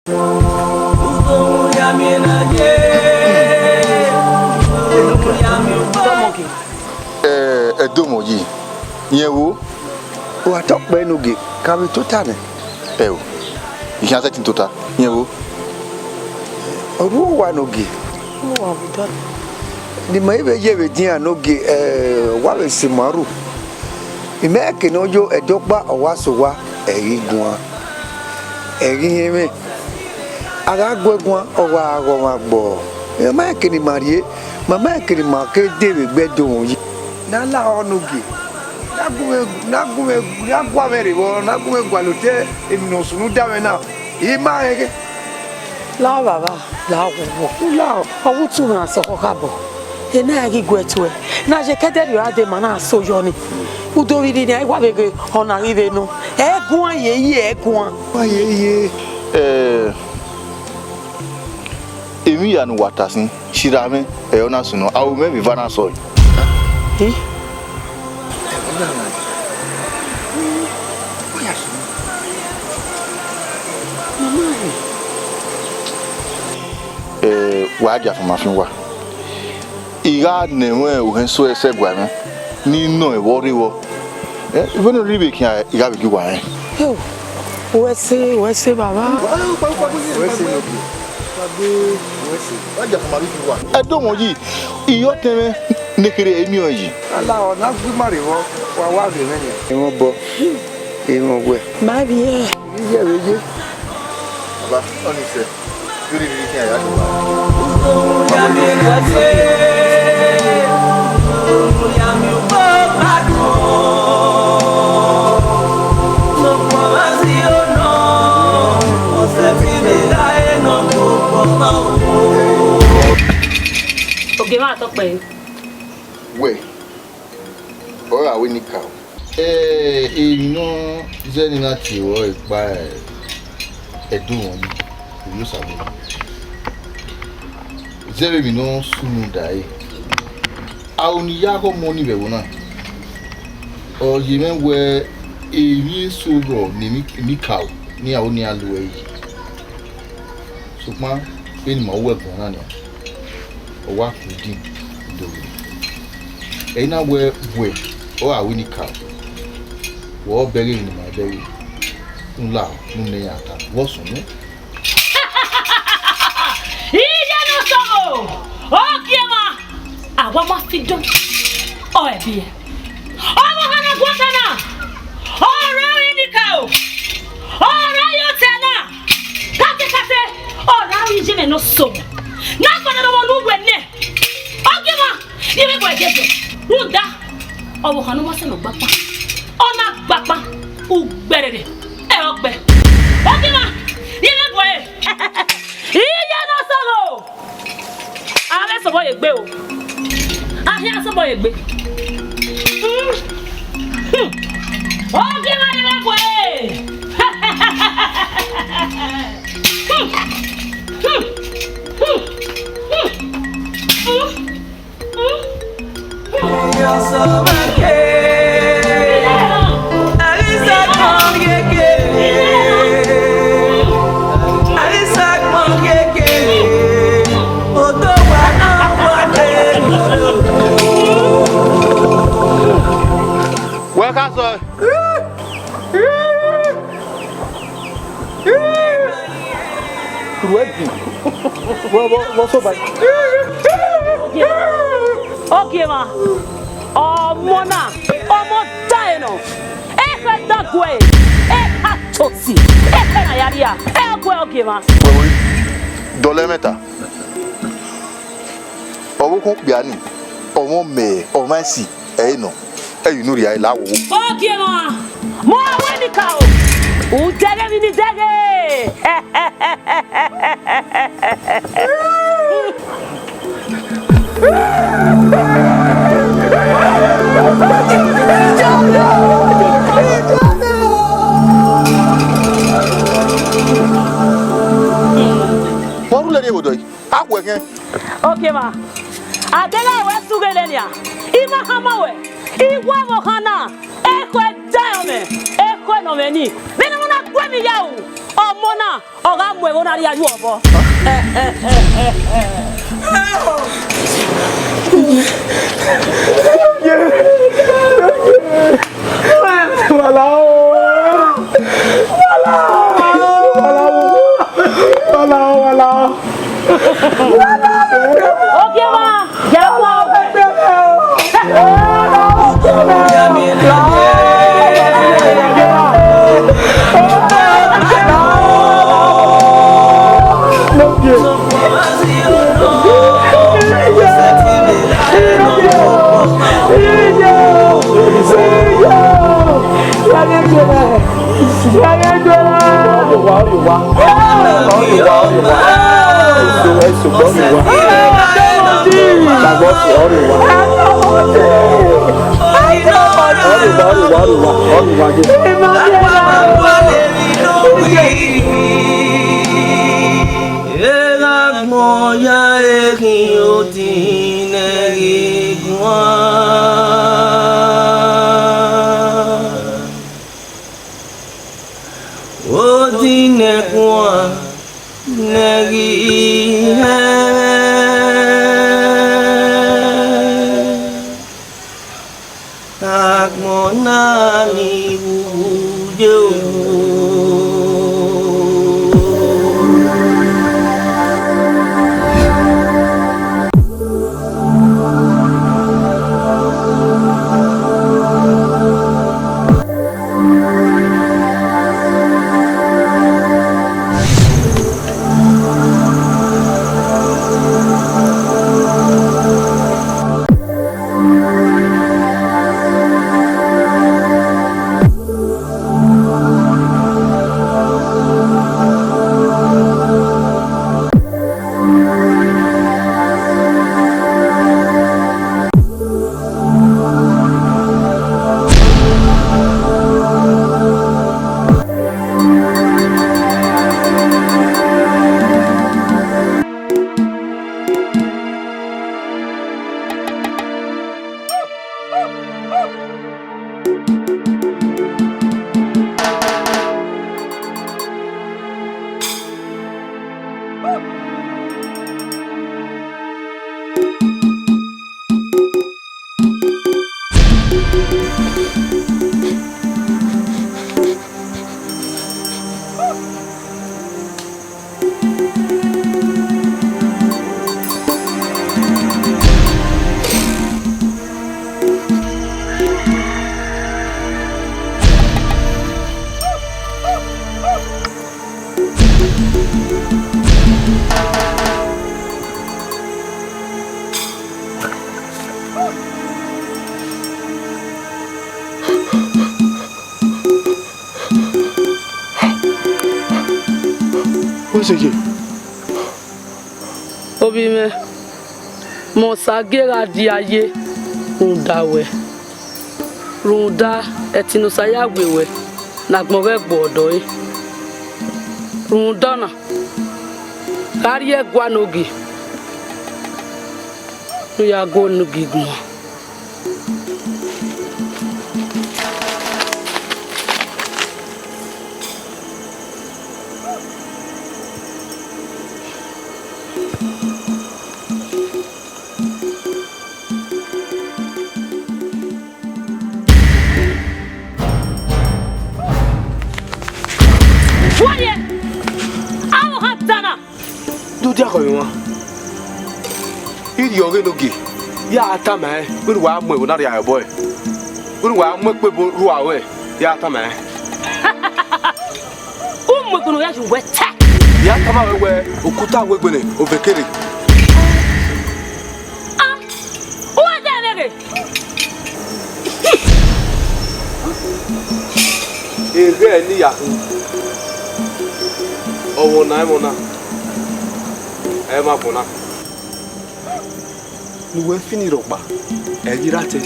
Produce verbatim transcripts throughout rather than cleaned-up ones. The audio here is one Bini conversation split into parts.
Ẹ, Ẹdomọyi, rẹn vbo? Wa tọ kpẹẹ ne ogie, ka vbe tota nẹ. Ẹo, I khian sẹtin tota, rẹn vbo? Ọ ru owa ne ogie. Owa vbe dọlọ. Ne ima i vbe ye vbe edian ne ogie, ẹ, wa vbe sẹ ima ru. Imẹ ke ne ọ yo ẹdẹ ọkpa ọ wa sẹ owa, ẹ ghi guan, ẹ ghi hẹnmwẹ. A gha gu ẹre guan, ọ wa ghọ ọmwa agbọ. Ima ke ne ima rrie, ma ma ke ne ima ke de vbe egbe Ẹdomọyi. Ne a lahọ ne ogie, ne a gu mwẹ, ne a gu mwẹ, ne a gua mwẹ rre vbọ, ne a gu mwẹ gualọ otọ emwi ne ọ sunu da mwẹ na, I ma rẹn ghe. Lahọ, baba, lahọ, wu wọ. U lahọ. Ọ wu tu mwẹ asọkhọ khabọ. Ena ẹ ghi guẹ tuẹ. Ne a ye kẹdẹrriọ a dee ma na so yọ ni. U do vbe rhirhi, a i wa vbe ghe ọna ghi vbe nọ. Ẹ guan ye ye, ẹ guan. Wa ye ye. Ẹ, emwi hia ne uwa ta sin, sirra mwẹ, ẹ, ọ na sunu, aro mwẹ vbe eva na sọe. Eh? Ẹ, wa gia fama fin uwa. I gha nẹ ẹmwẹ uhẹn so ẹsẹ gua mwẹ, ne I nọ ẹvbo rre vbọ. Ẹ, vbene ọ rhirhi vbe khian, I gha vbe gie uwa rẹn. Eo, wẹ se, wẹ se, baba. Wẹ se, wẹ se. Wa gia fama fin uwa. Ẹdomọyi, I ye ọtẹn mwẹ ne kherhe ẹ i miẹn ọẹn yi. A lahọ, ne a gu ima rre vbọ, wa wa vbe mwẹ nian. Emwa obọ, emwa owẹ. Ma vbiẹ. Iye vbe ye. Baba, ọni sẹ. Viri viri khian ya. Ogie mwa tọ kpẹẹ. Wẹ, ọ gha wẹ ne I ka o. Eh, emwi ne ọ zẹ ne I na tie ruẹ ọre kpa, eh, Ẹdomọyi, ovbi Osanobua. Zẹ vbe emwi ne ọ sunu da ẹre. Aro ne I ya ghe ọmọ ni vbe ẹvbo na, ọ ye mwẹ wẹ emwi eso rrọọ ne emwi, emwi karo ne iran ho ne iran lo ẹre yi. Sokpan vbene ima ru ẹguae na nian, ọ wa ku idin do rre. Ẹ i na wẹ, wẹ ọ gha ru enikaro, wẹ ọ bẹghe emwi ne ima bẹghe, u la, ne u nẹ iran ta, wẹ ọ sunu. Iye ne ọ sọvbo, ọ gie emwa, a wa ma fi dọn, ọ ẹbiẹ. Ọvbokhan ne a guọta na, ọ ra ru enikaro, ọ ra ye otọ na, kate kate, ọ ra ru iye mwẹ ne ọ sọvbo, ne a guọta ne ọmọ ne uwẹ nẹ, ọ gie emwa. Ye vbe guẹ giẹgiẹ, rhunmwuda ọvbokhan ne ọ ma sẹ ne ọ gba kpa, ọ na gba kpa, ugbẹrẹrẹ, ẹ ọ gbẹ. Ọ gie emwa, ye vbe guẹ, iye ne ọ sọvbo, a vbe sọvbo ye egbe o, a khian sọvbo ye egbe. Hmm. Hmm. Ọ gie emwa, ye vbe guẹ. Hmm. Hmm. Hmm. Hmm. Hmm. Wẹ ka sọ. Ruẹ bi. Vbọ, vbọ, vbọ so ba. Ogie emwa, ọmọ na, ọmọ da ẹre nọ. Ekhọe da guẹ, ekha tosi, ekhọe na ya rria, ẹ guẹ ogie emwa. Wẹ, wẹ, dọlọ ẹmwata. Ọvbokhan okpia ni, ọmọ mẹ, ọmwa esi, ẹ i nọ, ẹ i unu rhia la wowo. Ogie emwa, mu aro enikaro, u dẹghe emwi ne I dẹghe. Wa rhulẹ rrie vbe odọ yi, a khuẹ khian. Ogie emwa, a deghẹ wẹ sughe nẹ nian, I ma khama ruẹ, I wa vbe ọkhan na, ekhọe da ẹre ọ mwẹ, ekhọe ne ọ mwẹ ni, vbene ọ na gu emwi ya ru. Ọmọ na, ọ gha mu ẹvbo na rhie yu obọ. Wala o. Wala o. Wala o, wala o. Ogieva, ya kua. Ọrọre owa, ọrọre owa. Ọrọre owa, ọrọre owa. Eso, eso, ọrọre owa. Dàgbà ọsẹ, ọrọre owa. Ọrọre owa, ọrọre owa, ọrọre owa, ọrọre owa, ọrọre owa, ọrọre owa. Erha agbọn ya eghin odin ne ghi guan. Odin ne guan ne ghi hẹnmwẹ. Agbọn na ni vbe uwu ye o. Wẹ sẹ ye? Ovbi mwẹ, mẹ Osa gie gha dia ye rhunmwuda wẹ, rhunmwuda ẹtin ne Osa ya we wẹ ne agbọn ghẹ gbe ọdọ ẹre. Rhunmwuda ọna, gha rrie ẹguae ne ogie, ne u ya gu ne ogie guan. Wọrriẹ, avbe ohan dana. Do dia khọ emwa. I rhie ọghe ne ogie, ya tama ẹn, wẹ ne uwa mu ẹvbo na rhie ẹre obọ ẹre. Wẹ ne uwa mu ẹkpo ebo rhie uwa ruẹ, ya tama ẹn. U mu ẹkpo ne ọ ya ye uwẹ ta. Ya tama ruẹ wẹ, okuta wegbe ne ovekere. Ah, u wa zẹ ẹmwẹ ghe. Eghẹ ne I ya khin, ọ vbe ọna ẹmwẹ ọna, ẹ i mwẹ agbọn na. Ne uwẹ fi ni rhọkpa, ẹ ghi ra te.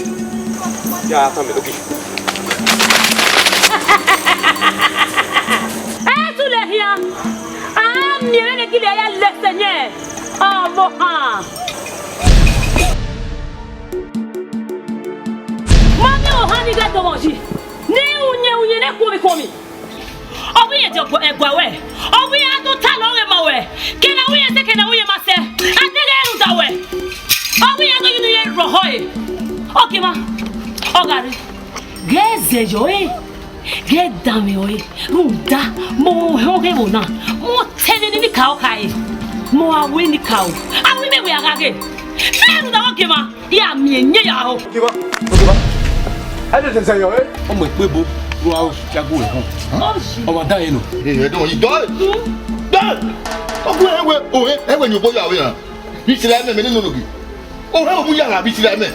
Ya tama ẹn, ogie. Ẹ i tu lẹ khian, a miẹn vbene Gili ya lẹsẹ yẹn, ọ vbe ohan. Ma miẹn ohan ni ghẹ dọmọ yi, ne uyẹn uyẹn ne kuọmwi kuọmwi. Ọ wẹ irẹn diẹ ẹguae ruẹ, ọ wẹ iran do talọ ọghe ma ruẹ, kene ọ wẹ irẹn sẹ, kene ọ wẹ irẹn ma sẹ, a deghẹ rhunmwuda ruẹ, ọ wẹ iran do ye unu ye rrọọ ọhọre. Ogiemwa, ọ gha rre, ghẹ zẹ yọ ẹre, ghẹ danmwẹ ọre, rhunmwuda, mẹ ọ họn ọghe ẹvbo na, mẹ ọ te ẹmwẹ ne I ni ka ọ khare, mẹ ọ gha wẹ ne I ka o, a wẹ imẹ wẹ a gha ghe, mẹ rhunmwuda, ogiemwa. Ya miẹn yẹn ya ho. Ogiemwa, Ogiemwa. Ẹ dẹ zẹ yọ ẹre. Ọ mu ekpebo ru aro ya gu ẹre họn. Ọ ma da ẹre nọ. Ee, ẹdẹ ọnrẹn yi dọe. Dọe. Ọ gu ẹre wẹ, ọnrẹn, ẹ wẹ ne obọ ya vbe na. Vbe sila ẹmwẹ, mẹ ne nọ ghe. Ọnrẹn, ọ mu ya gha vbe sila ẹmwẹ.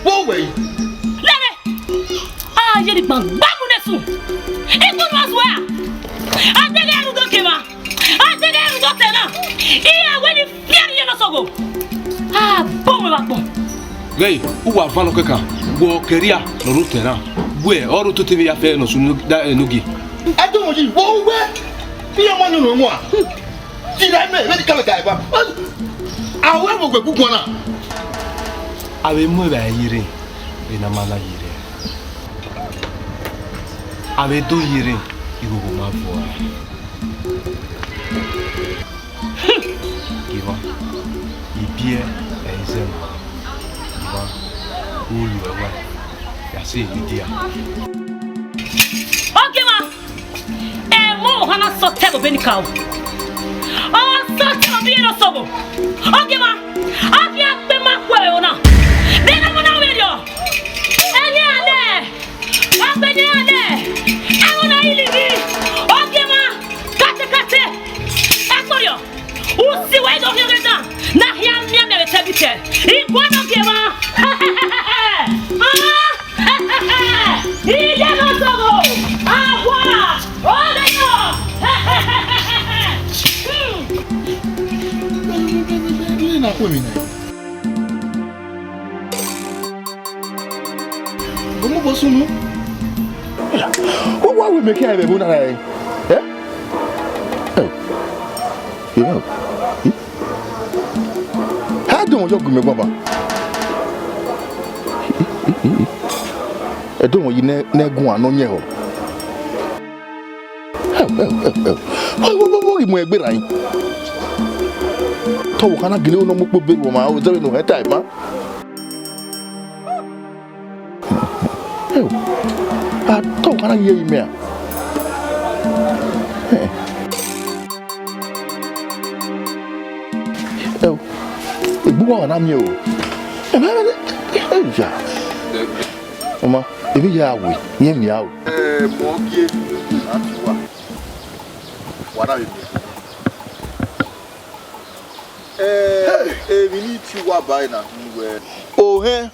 Wo wẹ yi. Lẹrẹ. A ye ni gbangba mu ne su. Igbunu a zuẹ a. A deghẹ rhunmwuda, ogiemwa. A deghẹ rhunmwuda otọ na, iran wẹ ne I fian ye ne ọ sogho. A bọ mwẹ vbe agbọn. Ghẹ, uwa van nọ kẹkan, wẹ ọ kẹria ne ọ rre otọ na, wẹ ọ rre ototọ vbe ya fẹ ne ọ sunu da ẹnogie. Ẹdọmọyi, wo wẹ, iran ma nọ nọ wan. Ti ra mẹ, vbene I ka vbe ga eva. A wẹ vbe ogue guguan na. A vbe mu evbare ye rre, vbe ne a ma la ye rre. A vbe do ye rre, ighogho ma vuọ a. Giemwa, ibiẹ ẹ i zẹ mwa. Giemwa, u lu ẹwae, ya sẹ ehe dia. Ogiemwa, ẹmwẹ ọvbokhan na sẹ otọ ẹvbo vbe ne I ka o. Ọ sẹ otọ ẹvbo vbe iran ne ọ sogho. Ogiemwa, a khian gbe ma khuẹ ẹvbo na. Vbene ọmọ na vberriọ, ẹghẹ a lẹ. Wa gbe ne iran nẹ, ẹvbo na i livbi, ogiemwa, kate kate, ẹkpọriọ, u si wẹ i do khian ọghe dan, ne a khian miẹn amẹ vbe etẹbitẹ, I guan ne ogiemwa. Iye ne ọ sogho, a wa, ọghe nọ. Iye na khuẹmwi nẹ. Ọmọ bọ sunu. Ọ wa wẹ mẹ khian vbe ẹvbo na rae. Ẹ? Ẹ o. Ẹ o. Ha dọmọ yọ gu mẹ gbọba. Ẹ dọmọ yi ne, ne guan nọ yẹn họ. Ẹo, ẹo, ẹo, ẹo. Ọ, ọ, ọ, ọ ghi mu ẹgbe rran. Te ọvbokhan na gele ne ọ mu ukpo be ruẹ ọmwa, ọ zẹvbe ne ọ hẹn ta ima. Ẹo, a te ọvbokhan na ye imẹ a? Ẹo, egbe uwa na miẹn o. Ẹo, ya. Ọma, emwi ya we, irẹn miẹn a o. Ẹ, mọ gie, a ti wa. Wa na vbe miẹn. Ẹ, emwi ne I tie uwa ba ẹre na khin wẹẹ, ohẹn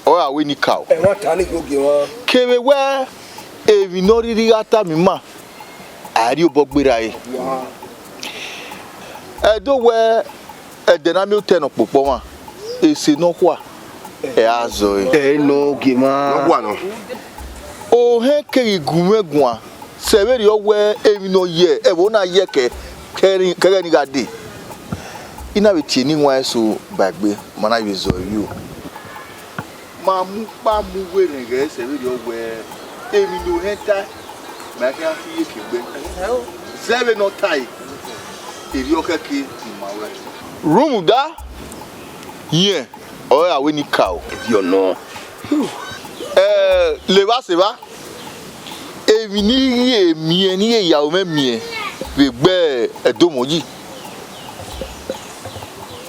ọre a wẹ ne I ka o. Ẹmwata ni ghi ogie mwa. Kevbe wẹ emwi ne ọ rhirhi gha tama ima, a i rhie obọ gberra ẹre. Wa. Ẹdo wẹ ẹdẹ ne a miẹn otọ ne ọ kpokpọ mwa, ese nọkhua, ẹ a zọ ẹre. Ẹ nọ ogie mwa. Nọkhua nọ. Ohẹn keghi gu mwẹ guan, sẹ vberriọ wẹ emwi ne ọ ye ẹvbo na ye ẹkẹ, kẹghẹ ne I gha dee. I na vbe tie eni iwan eso ba egbe, ma na vbe zọ ẹre o. Ma mu ukpa mu werriẹ ghẹ sẹ vberriọ wẹ emwi ne ohẹn tae, ma i khian fi iyeke gbe. Zẹ vbene ọ tae, erriọ khẹke ne ima ruẹ. Rhunmwuda, rẹn ọre a wẹ ne I ka o. Ẹdẹ ọnọ. Ẹ, levba sẹ evba, emwi ne I ghi miẹn, ne I ghi ya aro mwẹ miẹn vbe egbe Ẹdomọyi.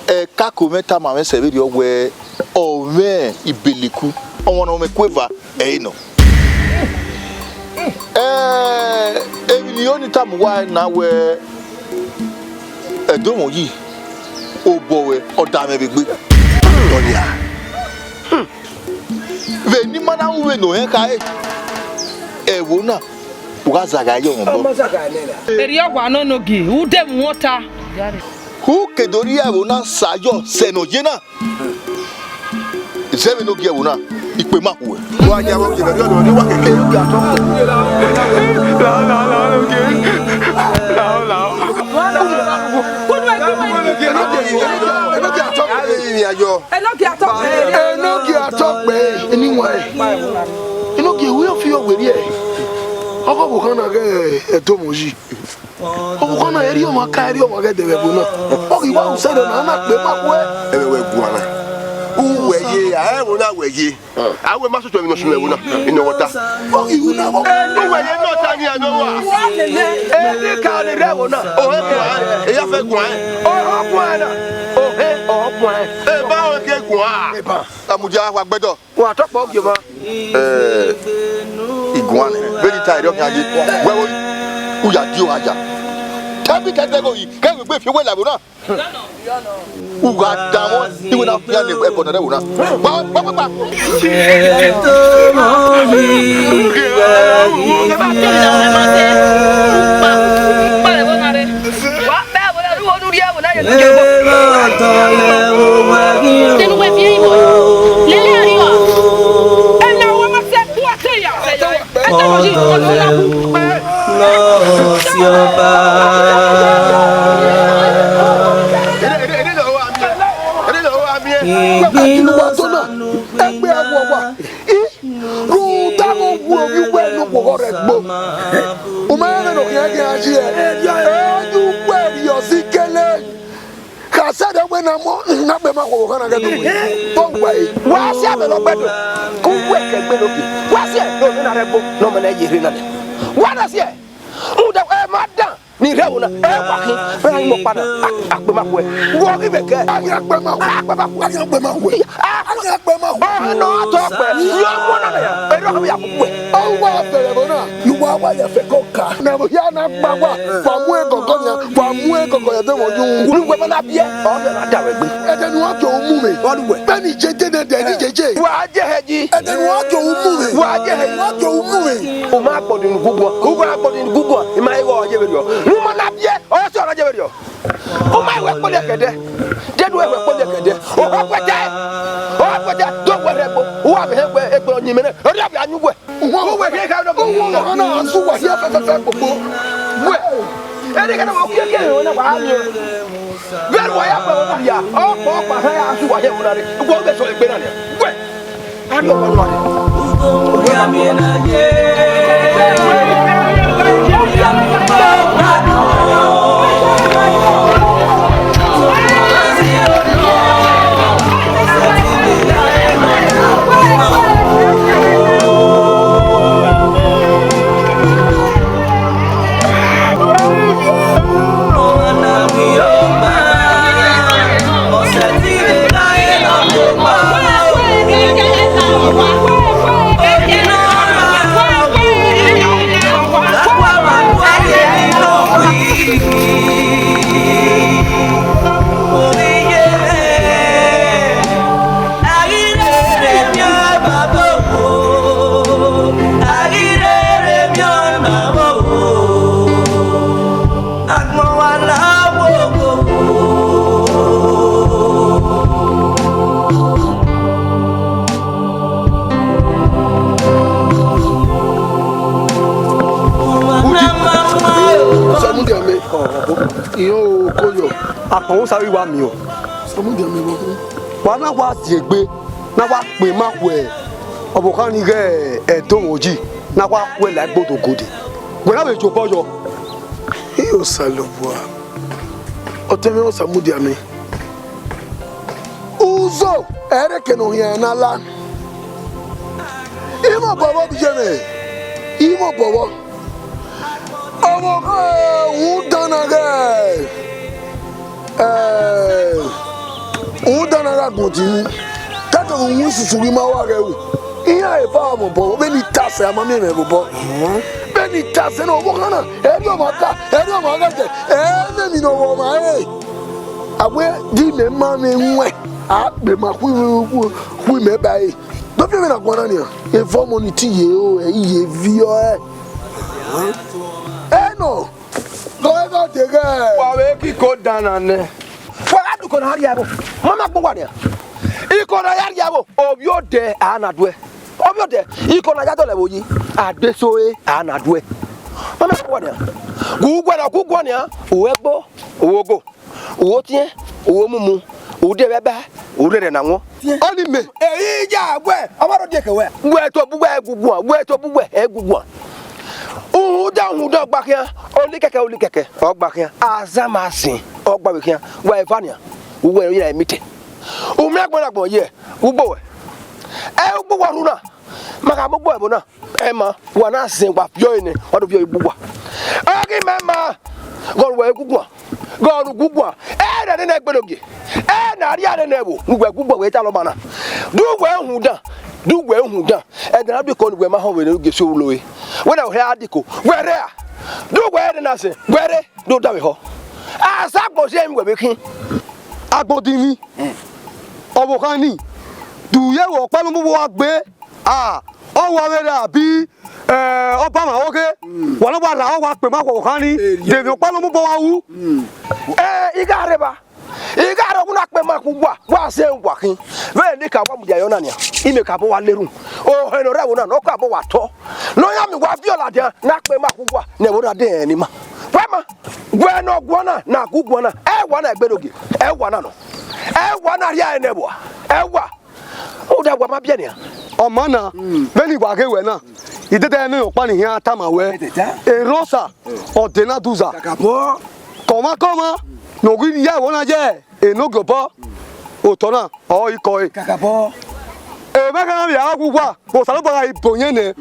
Ẹkako mwẹ tama mwẹ sẹ vberriọ wẹ, ọ mwẹ Ibeleku, ọmwa ne ọ mwẹ ikueva, ẹ i nọ. Ẹ, emwi ne I ho ni tama uwa na wẹ, Ẹdomọyi, obọ ruẹ, ọ da mwẹ vbe egbe. Vbene ima na ru vbene ohẹn khare, ẹvbo na, u gha zaghae ye ọmwa obọ. Erriọ wa nọ enogie, u de mu ota. U ke do rhie ẹvbo na sa yọ sẹ ne ọ ye na. Zẹ vbene ogie ẹvbo na, ikpe ma khuẹ. Wa ya vbe ogie ẹvbo na, wa keke. Lao, lao, lao, ogie. Lao, lao. Enogie atọ kpẹre. Enogie atọ kpẹre. Eni wan. Enogie, wẹ ọ fi ọ werriẹ. Ọghe ọvbokhan na ghẹ ẹdẹ ọmọ yi. Ọvbokhan na, erriọ ọmwa ka, erriọ ọmwa ghẹ dẹ vbe ẹvbo na. Ọ ghi wa usẹ rẹ na, na kpe ma khuẹ. Ẹmwẹ wẹ guan na. Uwẹ ye, a ẹvbo na wẹ ye. A wẹ ma sotọ emwi ne ọ sunu ẹvbo na, ine ọ ta. Ọ ghi ru na vbọ? Uwẹ ye ne ọ ta ni a nọ wa. Eni ka ni rre ẹvbo na. Ọhẹ guan, eya fẹ guan. Ọhẹ guan na. Ọhẹ, ọhẹ guan. Eba ọhẹ ke guan. Eba. Amudia wa gbẹdọ. Wa tọkpọ gie ma. Eh, iguan nẹ, vbene I ta ẹre ọ khian ye, wẹ vbe u ya die oha ya. Tẹbi kẹdẹ ghe oyi, kẹ vbe egbe fi uwẹ la ẹvbo na. U gha danmwẹ, iwẹ na khian ne ẹbọ na rre ẹvbo na. Gba, gba, gba, gba. Ọdọ ẹvbo na si ọba. Ìgbín ló sọ nù. Ẹgbẹ́ ẹwọ wa. Rhunmwuda ne ọ wu ovbi uwẹ ne okhuo rẹ gbo. U ma rẹn ne okhian khian yi ẹre. Eju uwẹ rhie ọse kele. Khasẹ rẹ wẹ na mọ, na gbe ma khuo khan na ghe do. Bo wa yi. Wa si amẹ ne ọ gbẹdo. Ku wẹ kẹ gbe no bi. Wa si ẹre ne ọ na rẹ gbo. Ne ọ ma na ye rre na nẹ. Wa na si ẹre. Rhunmwuda, ẹ ma dan. Ni rre ẹvbo na, ẹ wa khin, ẹ i mu ọkpa na, a, a kpe ma khuẹ. Wẹ ọ ghi vbe kẹ? A ghi a kpe ma khuẹ. A kpe ma khuẹ. A ghi a kpe ma khuẹ. A ghi a kpe ma khuẹ. Ọ nọ tọ kpẹ, yọ mu na ya. Erriọ ọ ya mu khuẹ. Ọ wa fẹrẹ ẹvbo na, I wa wa ya fẹ kọ ka. Na vbe hia na gba wa, wa mu ẹgọgọ nia, wa mu ẹgọgọ ya dẹ wọ yu. Unu wẹ ma na biẹ, ọ na da wẹ gbe. Ẹdẹ ne uwa jọ mu mwẹ. Ọ nu wẹ. Bẹni jeje nẹ, ẹdẹ ni jeje. Wa je hẹ yi. Ẹdẹ ne uwa jọ mu mwẹ. Wa je hẹ yi. Wa jọ mu mwẹ. U ma gbọdọ unu guguan. U gha gbọdọ unu guguan. I ma i ghe ọ ye vberriọ. Ne u ma na biẹ, ọ sẹ ọ na ye vberriọ. U ma i wẹ kpọlẹ kẹdẹ. Deghẹ u wẹ kpọlẹ kẹdẹ. Ọ kuẹtẹ. Ọ kuẹtẹ. Do wẹ rhẹ gbo. U wa vbe hẹ wẹ egbe ọyin mẹ nẹ. Erriọ ọ vbe a yin uwẹ. Uwẹ rhie kha nọ. Uwẹ ọmọ na a su uwa hia fẹfẹfẹ kpokpo. Wẹ. Ẹdẹ kẹdẹ wẹ ọ kiẹkiẹ rẹ na wa miẹn. Vbene uwa ya kpẹ vbe ọmọ hia, ọkpa ọkpa hẹ a su uwa hia ẹvbo na rre. Uwẹ ọ vbe sẹ egbe na nian. Wẹ. A rhie ọkpa nọ rre. Samudia mẹ, iyẹn o, ko yọ. Akpọnmwẹ Osa ghi wa miẹn o. Samudia mẹ, bọ. Wa na wa ziegbe, na wa kpe ma khuẹ ọvbokhan ni ghẹ ẹdẹ ọmọ yi, na wa khuẹ la ẹgbodo gode. Wẹ na vbe jobọ yọ. Osanobua, ọtẹn mwẹ Osamudia mẹ. Uzo ẹre ke ne ọ hian na la. Imobọ vbe obọ ye mwẹ, imobọ vbọ. Ọvbokhan, u dan na ghẹ, eh, u dan na gha gbọn di ru. Kẹkẹ vbe uwu isusu ghi ma wa ghẹ ru. Iran efa ọmọ obọ, vbene I ta sẹ, a ma miẹn mwẹ vbe obọ. Vbene I ta sẹ na, ọvbokhan na, ẹrriọ ọmwa ka, ẹrriọ ọmwa ghẹ dẹ, ẹ ne emwi ne ọ vbe ọmwa re. A wẹ di mẹ ma mwẹ ruẹn, a kpe ma khu, khu, khu mẹ ba ẹre. Do fi mwẹ na guan na nian, evọ ọmọ ni ti ye o, ẹ i ye viọ ẹ. Ẹ nọ, gọ ẹ gha deghẹ. Wa vbe ke iko dan na nẹ. Wa gha du iko na rhie ẹvbo. Ma ma kpọ uwa nian. Iko na ya rhie ẹvbo, ovbi odẹ a na duẹ. Ovbi odẹ, iko na ya dọlọ ẹvbo yi, a de so ẹre a na duẹ. Ma ma kpọ uwa nian. Gu uwẹ na, gu uwẹ nian, u ẹgbo, u ogo. U wo tiẹn, u wo mumu, u de vbe ẹba, u rherhe na wọn. Ọni mẹ. Eyi ya wẹ, ọ ma rhọ die ke wẹ. Wẹ to bu wẹ gu guan, wẹ to bu wẹ gu guan. Uhunmwu da, uhunmwu da ọgba khian, olikẹkẹ, olikẹkẹ ọgba khian, azama sin ọgba vbe khian, wa eva nian, uwẹ ro ya emite. U miẹn agbọn na agbọn ye, u gbe owẹ. Ẹ u gbe uwa rhu na, ma gha mu gbe ẹvbo na, ẹ ma, wa na zẹn wa viọ ẹre nẹ, wa do viọ igbe uwa. Ọ ghi mẹ ma, ghọrọ uwẹ egunguan, ghọrọ ugunguan, ẹ na nene ẹgbẹe ogie, ẹ na rhie nene ẹvbo, ne uwẹ egunguan wẹ talọ ma na. Do uwẹ uhunmwu dan, do uwẹ uhunmwu dan, ẹdẹ na do iko ne uwẹ ma họn vbe ne u ghe si olo re. Wẹ na u hẹ a diko, wẹ rre a, do uwẹ ẹre na zẹn, wẹ rre, do davbe họ. Azagbọn si ẹmwẹ wẹ vbe khin. Agbodinmwi, ọvbokhan nii, do u ye vbe ọkpa ne u mu obọ wa gbe, a, ọ wa vbe rre abi, ẹ, ọba mwa ọghe, wa na wa la ọ wa kpe ma khuọvbokhan nii, de emwi ọkpa ne u mu obọ wa ru. Ẹ, I gha rre evba, I gha rre ọghe na kpe ma khu uwa, wa zẹ uwa khin. Vbene ka wa mudia yọ na nian, imẹ ka bọ wa lerhun. Ohẹn ne ọ rre ẹvbo na, ne ọ ka bọ wa tọ. Ne ọ ya miẹn uwa viọ ladian, ne a kpe ma khu uwa, ne ẹvbo na de rẹn ne ima. Wẹ ma, wẹ ne ọ guan na, ne a gu guan na, ẹ wa na egbe do gie, ẹ wa na nọ. Ẹ wa na rhie ẹre ne ẹvbo a, ẹ wa. Rhunmwuda wa ma biẹ nian. Ọ ma na, vbene I wa ghe wẹ na, idẹdẹ ne ọkpa ni khian tama wẹ, erha Osa, ọ de ne a duza. Kakabọ. Kọmwa kọmwa ne ọ ghi ya ẹvbo na ye enogie obọ, otọ na, ọ i kọe. Kakabọ. Emwa gha vbe a wu uwa, Osanobua gha i bo yẹn nẹ,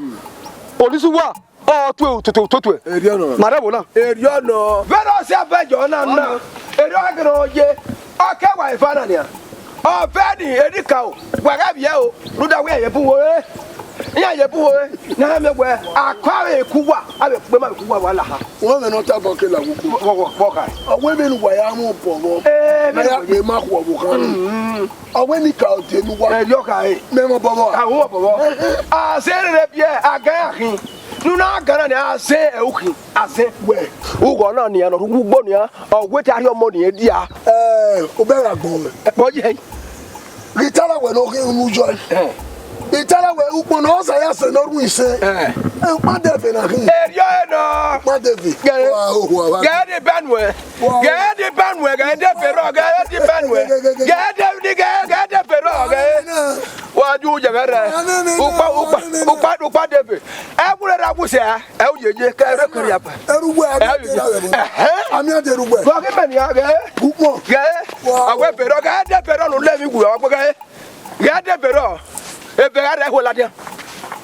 onisi uwa, ọ tue ututu ututu. Erriọ nọ. Ma rre ẹvbo na. Erriọ nọ. Vbene ọ si abẹjọ na na, erriọ gha gẹrẹ ọ ye, ọ ke wa eva na nian. Ọ vẹ ni, erika o, wa gha viẹ o, rhunmwuda wẹ iran ye bun uwu ore. Iran ye bun uwu ore, ne a miẹn wẹ, akọ avbe eku uwa, avbe ekpema vbe eku uwa wa la ha. Wẹ vbe ne ọ tama ke la wo ukpo. Vọ, vọ, vọ kha. Ọ wẹ vbene uwa ya mu obọ vbọ. Ee, na ya kpe ma khu ọvbokhan nii. Mm. Ọ wẹ ni ka odẹ ne uwa. Erriọ kha re. Mẹ mọ obọ vbọ. A hu obọ vbọ. A sẹ rere biẹ, a ga iran khin. Ne u na ga na nia, a zẹ ẹre ukhin, a zẹ. Wẹ, ughọ na nian ne ọ rre uwu ugbo nian, ọ wẹ te a rhie ọmọ nian dia. Ẹ, obẹ gha gbọn mwẹ. Ẹ, ọ ye. Ghi tara wẹ ne ọ ghe unu yọ. Ẹ. Ghi tara wẹ ukpo ne ọ sa ya sẹ ne ọ rhun isẹn. Ẹ. Ẹ, ukpa dẹfe na khin. Erriọ ẹre nọ. Ukpa dẹfe. Gẹ. Wa, o, wa, wa. Gẹ ni ba nuẹ. Wa. Gẹ ni ba nuẹ, gẹ dẹfe rọ, gẹ ni ba nuẹ. Gẹ dẹ ni gẹ, gẹ dẹfe rọ, gẹ. Wa ju yẹ gẹ rẹ. Ukpa, ukpa, ukpa, ukpa dẹfe. Ẹ wúrẹ ra wusẹ a, ẹ u yeye, kẹ ẹ rẹ kiri apa. Ẹrugbe, ẹ u yeye. Ẹhẹn. Ami ade rugbe. Bọ ghi mẹ ni a ghẹ. Ukpọn. Ghẹ. Wa. Awẹ berọ, ghẹ de berọ nu lẹ mi wu, awẹ ghẹ. Ghẹ de berọ. Ebe gha rẹ ho ladian.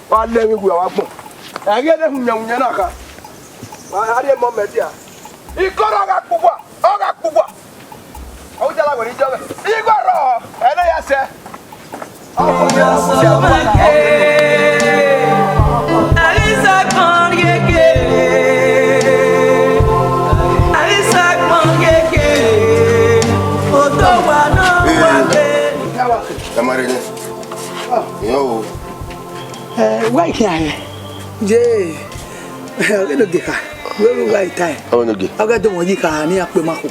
Wa lẹ mi wu, awẹ gbọn. Ẹ ghẹ de hun yẹn, hun yẹn na kha. Wa a rhie mọ mẹ dia. Ikọrọ gha kpugba, ọ gha kpugba. Ọ jala wẹrẹ ijọ mwẹ. Igho rrọọ, ẹre ya sẹ. Ẹ ma rre nẹ. Iyẹn o. Ẹ, wa ikhian hẹ? Ye. Ọ ghe ne ogie kha, wẹ vbe uwa i tae. Ọ ghe ne ogie. Ọ ghe do mọ yi kha ne iran kpe ma khuo.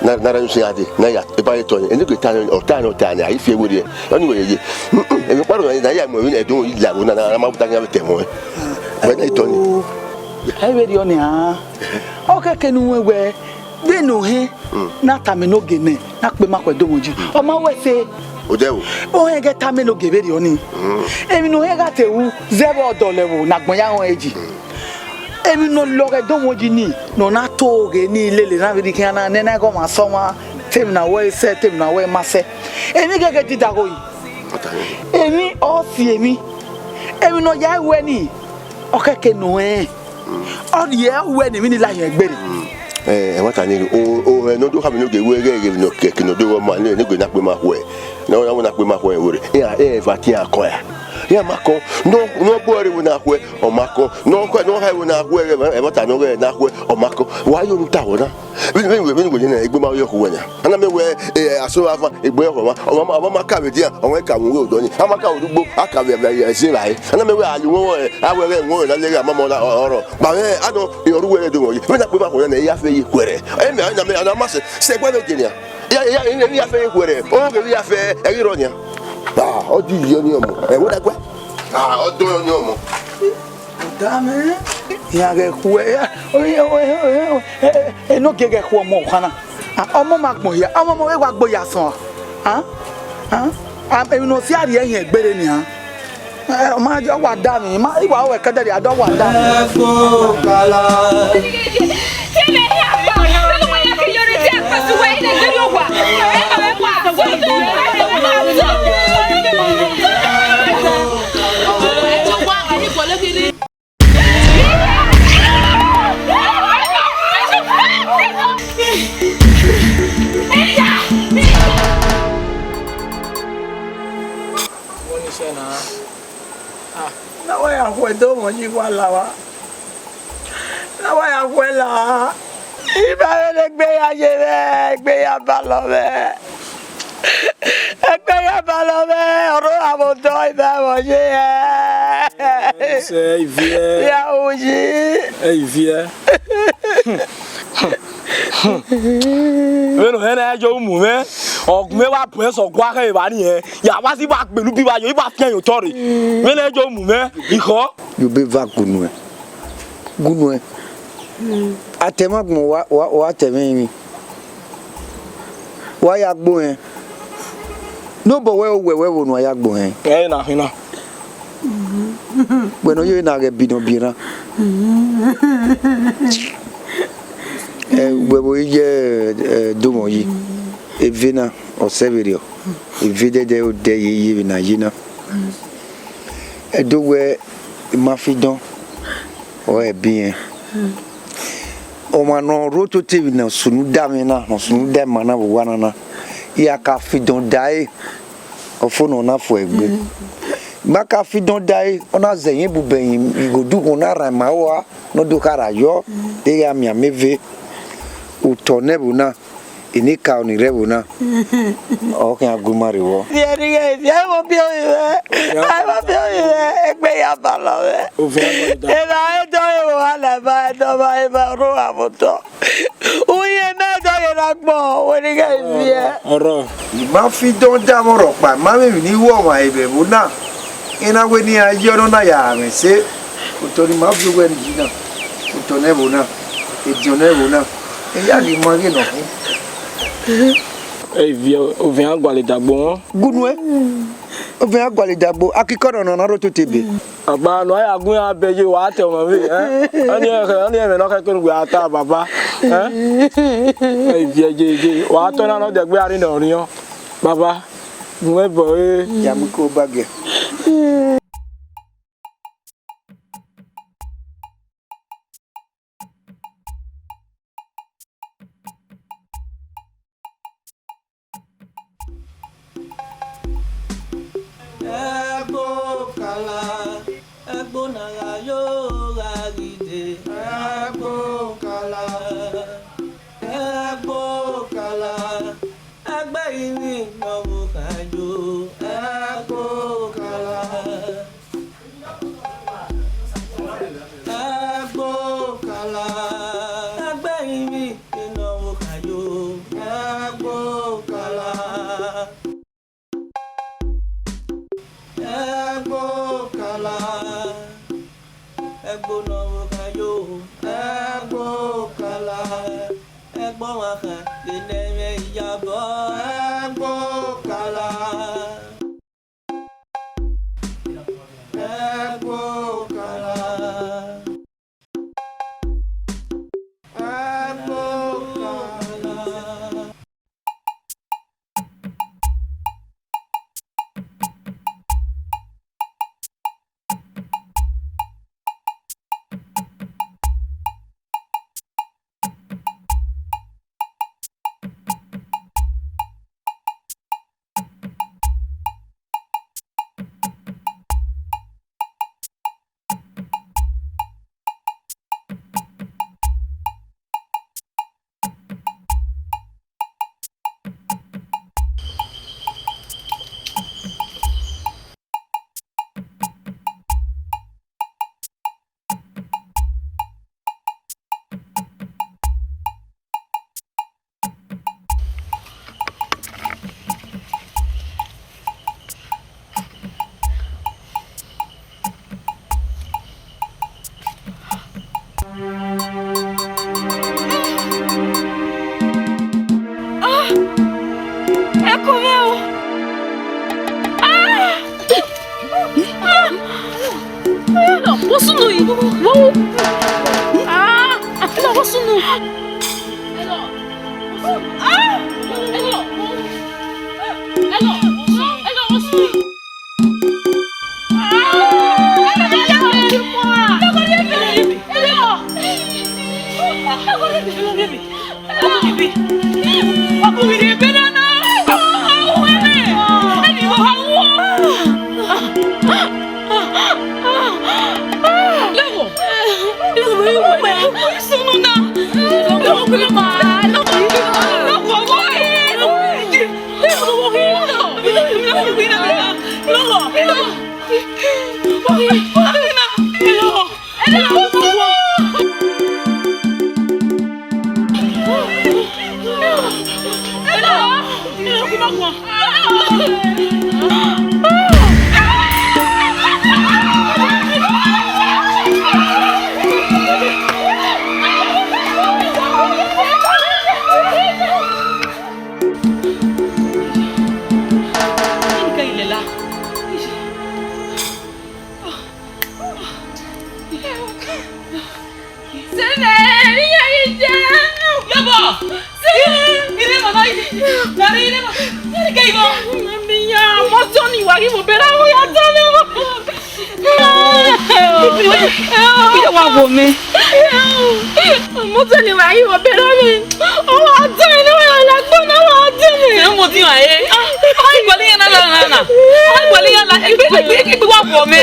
Na, na ra yusin ade, na ya, eba ye tọ ni. Enogie ta ni, ọ ta ni, ọ ta ni, a i fi ewe rrie. Ọ ni wẹ ye. Mm, mm, emwi ọkpa rhọ na ya mu emwi na do yi la ro na, na ma buta yan vbe tẹ mọ. Wẹ na i tọ ni. Ẹ vbe rriọ nian. Ọ khẹke ne uwẹ wẹ, vbene ohẹn na tama enogie nẹ, na kpe ma khuẹ do mọ yi. Ọ ma wẹ ẹse. Odẹ o. Ohẹn ghẹ tama enogie vberriọ ni. Emwi ne ohẹn gha te ru, zẹ vbe ọdọ lẹ vbo ne agbọn ya rẹn eji. Emwi ne ọ lọghẹ do mọ yi ni, ne ọ na to ghe ni lele na vbe rhie khian na, nene ẹghẹ ọmwa sẹ ọmwa, te emwi na wẹ sẹ, te emwi na wẹ ma sẹ. Emwi ghẹghẹ dida gho yi. Emwi ọ si emwi. Emwi ne ọ ya wẹ ni, ọ khẹke nọ rẹn. Ọ rhie wẹ ne emwi ni la yẹn egbe rre. Ẹ, ẹmwata ni, o, o, ẹ, ne ọ do khama enogie wẹ ghẹ, ghẹ ne ọ kẹke ne ọ do ma, ne, ne enogie na kpe ma khuẹ. Ne ọ na kpe ma khuẹ wẹ rre. Iran, ẹ, eva tian kọ ya. Iran ma kọ, ne ọ, ne ọ bu ẹre vbe na khuẹ, ọ ma kọ. Ne ọ kọ, ne ọ ha vbe na khuẹ, ẹ, ẹmwata ne ọ ghẹ na khuẹ, ọ ma kọ. Wa yo ne u ta vbọ na. Vbene, vbene, vbene, vbene, egbe ma yọ khu wẹ nia. A na miẹn wẹ, eh, aso vbe avan, egbe yọ khu ọmwa. Ọmwa, ọmwa ma ka vbe edian, ọmwa ka vbe uwu odọ ni. A ma ka vbe odugbo, a ka vbe, vbe, vbe ẹzẹ evbare. A na miẹn wẹ a lu wọn, a wẹ ghẹ wọn na lele a ma mọ na ọrọ. Ba mwẹ, a nọ, e ọre uwẹ rẹ do wọn yi. Vbene a kpe ma khu wẹ nia, e ya fe ye khuẹrhẹ. E mẹ, a na mẹ, a na ma sẹ, sẹ ẹguae ne ogie nia. Ya, ya, ya, ya fe ye khuẹrhẹ. O ghe ya fe, ẹ ghi rrọọ nia. Ah, ọ di yi ọni ọmọ. Ẹ, wẹ da guẹ. Ah, ọ do ọni ọmọ. Dame, iran ghẹ khuẹ, enogie ghẹ khuẹ ọmọ ọkhan na. Ah, ọmọ ma gbọn hia, ọmọ, ọmọ vbe wa gbe ya sọn a? Ah, ah, emwi ne ọ si a rhie ẹhin ẹgbere nian. Eh, ma jọ wa da mi, ma, I wa wẹ kẹdẹrriọ, a dọ wa da mi. Ọni sẹ na. Ah. Na wa ya khuẹ do mọ yi wa la wa. Na wa ya khuẹ la. I ma vbe ne egbe ya ye mwẹ, egbe ya balọ mwẹ. Egbe ya balọ mwẹ, ọrọre avbe odọ I ma vbe ye hẹ. Sẹ, ẹ i viẹ. Ya hu yi. Ẹ i viẹ. Vbene ọ hẹn na ya yo mu mwẹ, ọ gu mwẹ wa bu ẹsẹ ọgua khẹ evba ni hẹ, ya wa si wa gbele ubi wa yo, I wa fian ye otọ rre. Vbene ọ hẹn yo mu mwẹ, ikhọ. Yo be va gunu ẹ. Gunu ẹ. Atẹmwẹ agbọn wa, wa, wa tẹmwẹ emwi. Wa ya gbo hẹn. Ne obọ wẹ owẹ wẹ vbe unu a ya gbo hẹn. Ẹ na hin na. Wẹ ne ọ ye na ghẹ bi nọ bi erhan. Ẹ, wẹ vbe ye, ẹ, do mwẹ yi. Eve na, ọ sẹ vberriọ. Eve dẹdẹ odẹ ye ye vbe na ye na. Ẹdo wẹ ma fi dọn, ọ ẹbe irẹn. Ọmwa ne ọ rre ototọ emwi ne ọ sunu da mwẹ na, ne ọ sunu da ima na vbe owa na na, I ra ka fi dọn da ẹre, ọ fo ne ọ na fo egbe. Ma ka fi dọn da ẹre, ọ na zẹ ẹyin bubẹ ẹyin igho dughu, ọ na rhan ima rua, ne ọ do khara yọ, de gha miẹn amẹ eve, otọ ne ẹvbo na. Enikaro ni rre ẹvbo na, ọ khian gu ima rre vbọ. Viẹ rhie, viẹ, ẹ i vbe biẹ ovbi mwẹ, ẹ i vbe biẹ ovbi mwẹ, egbe ya balọ mwẹ. Ovbi mwẹ. Erha ẹdẹ ọre vbe owa la eva, ẹdẹ ọmwa eva, ọrọre avbe otọ. Uhi mẹ ẹdẹ ọre na gbọn, wẹ ne I ghẹ viẹ. Ọrọ. I ma fi dọn da mwẹ rhọkpa, ma vbe emwi ne I ru ọmwa vbe ẹvbo na. I na wẹ ne iran ye ọnọna ya mwẹ ẹse, otọ ne ima viọ owẹ ni yi na, otọ ne ẹvbo na, ediọn ne ẹvbo na, I ya ghi ma ghe nọ khin. Ẹ i viẹ, ovbi mwẹ gualọ idagbo họn. Gunu ẹ, ovbi mwẹ gualọ idagbo, akikọ nọ nọ na rre ototọ ebe. Baba, ne a ya gu iran bẹghe, wa ta ọmwa vbe, ẹ? Ọni ẹmwẹ, ọni ẹmwẹ ne ọ khẹke ne uwẹ a ta, baba, ẹ? Ẹ i viẹ ye, ye, wa ta ọna ne ọ dẹgbe a rre ne ọ riọn, baba. Gun ẹbọ re. Ya mu iko ba giẹ. Ẹgbo kala, ẹgbo na gha yo gha ghi dee. Ẹgbo kala, ẹgbo kala. Ẹgbẹe ivbi ne ọ vbe okhayo, ẹgbo kala. Ẹgbo kala. Ẹgbẹe ivbi ne ọ vbe okhayo, ẹgbo kala. Ẹgbo kala. Ẹgbo ne ọ vbe okhayo, ẹgbo kala. Ẹgbo ọmwa khan, vbe ne ẹmwẹ iyabọ, ẹgbo kala. Ẹgbo kala. Ẹgbo kala. Ah! Ẹ kọ mwẹ o! Ah! Ah! Hello, wo sunu yi. Wo. Ah, hello, wo sunu. Hello. Ah, hello. Hello. Hello, wo sunu. Sẹmẹ, ne I ya ghi jẹ. Yọbọ! Sẹmẹ, I rre emwa na, I rre emwa, I rre emwa, I rre emwa. Mami ya, mọ Jọni wa ghi vbe obọ erha vbe ya dan mwẹ. Iye wa wo mẹ. Mọ Jọni wa ghi vbe obọ erha mwẹ. Ọ wa dan mwẹ, ne wa la gbọ na wa dan mwẹ. Ẹ mọ ti wa e. Ah, ọ i gbali ya na na na. Ọ i gbali ya na. Egbe, egbe, egbe wa wo mẹ.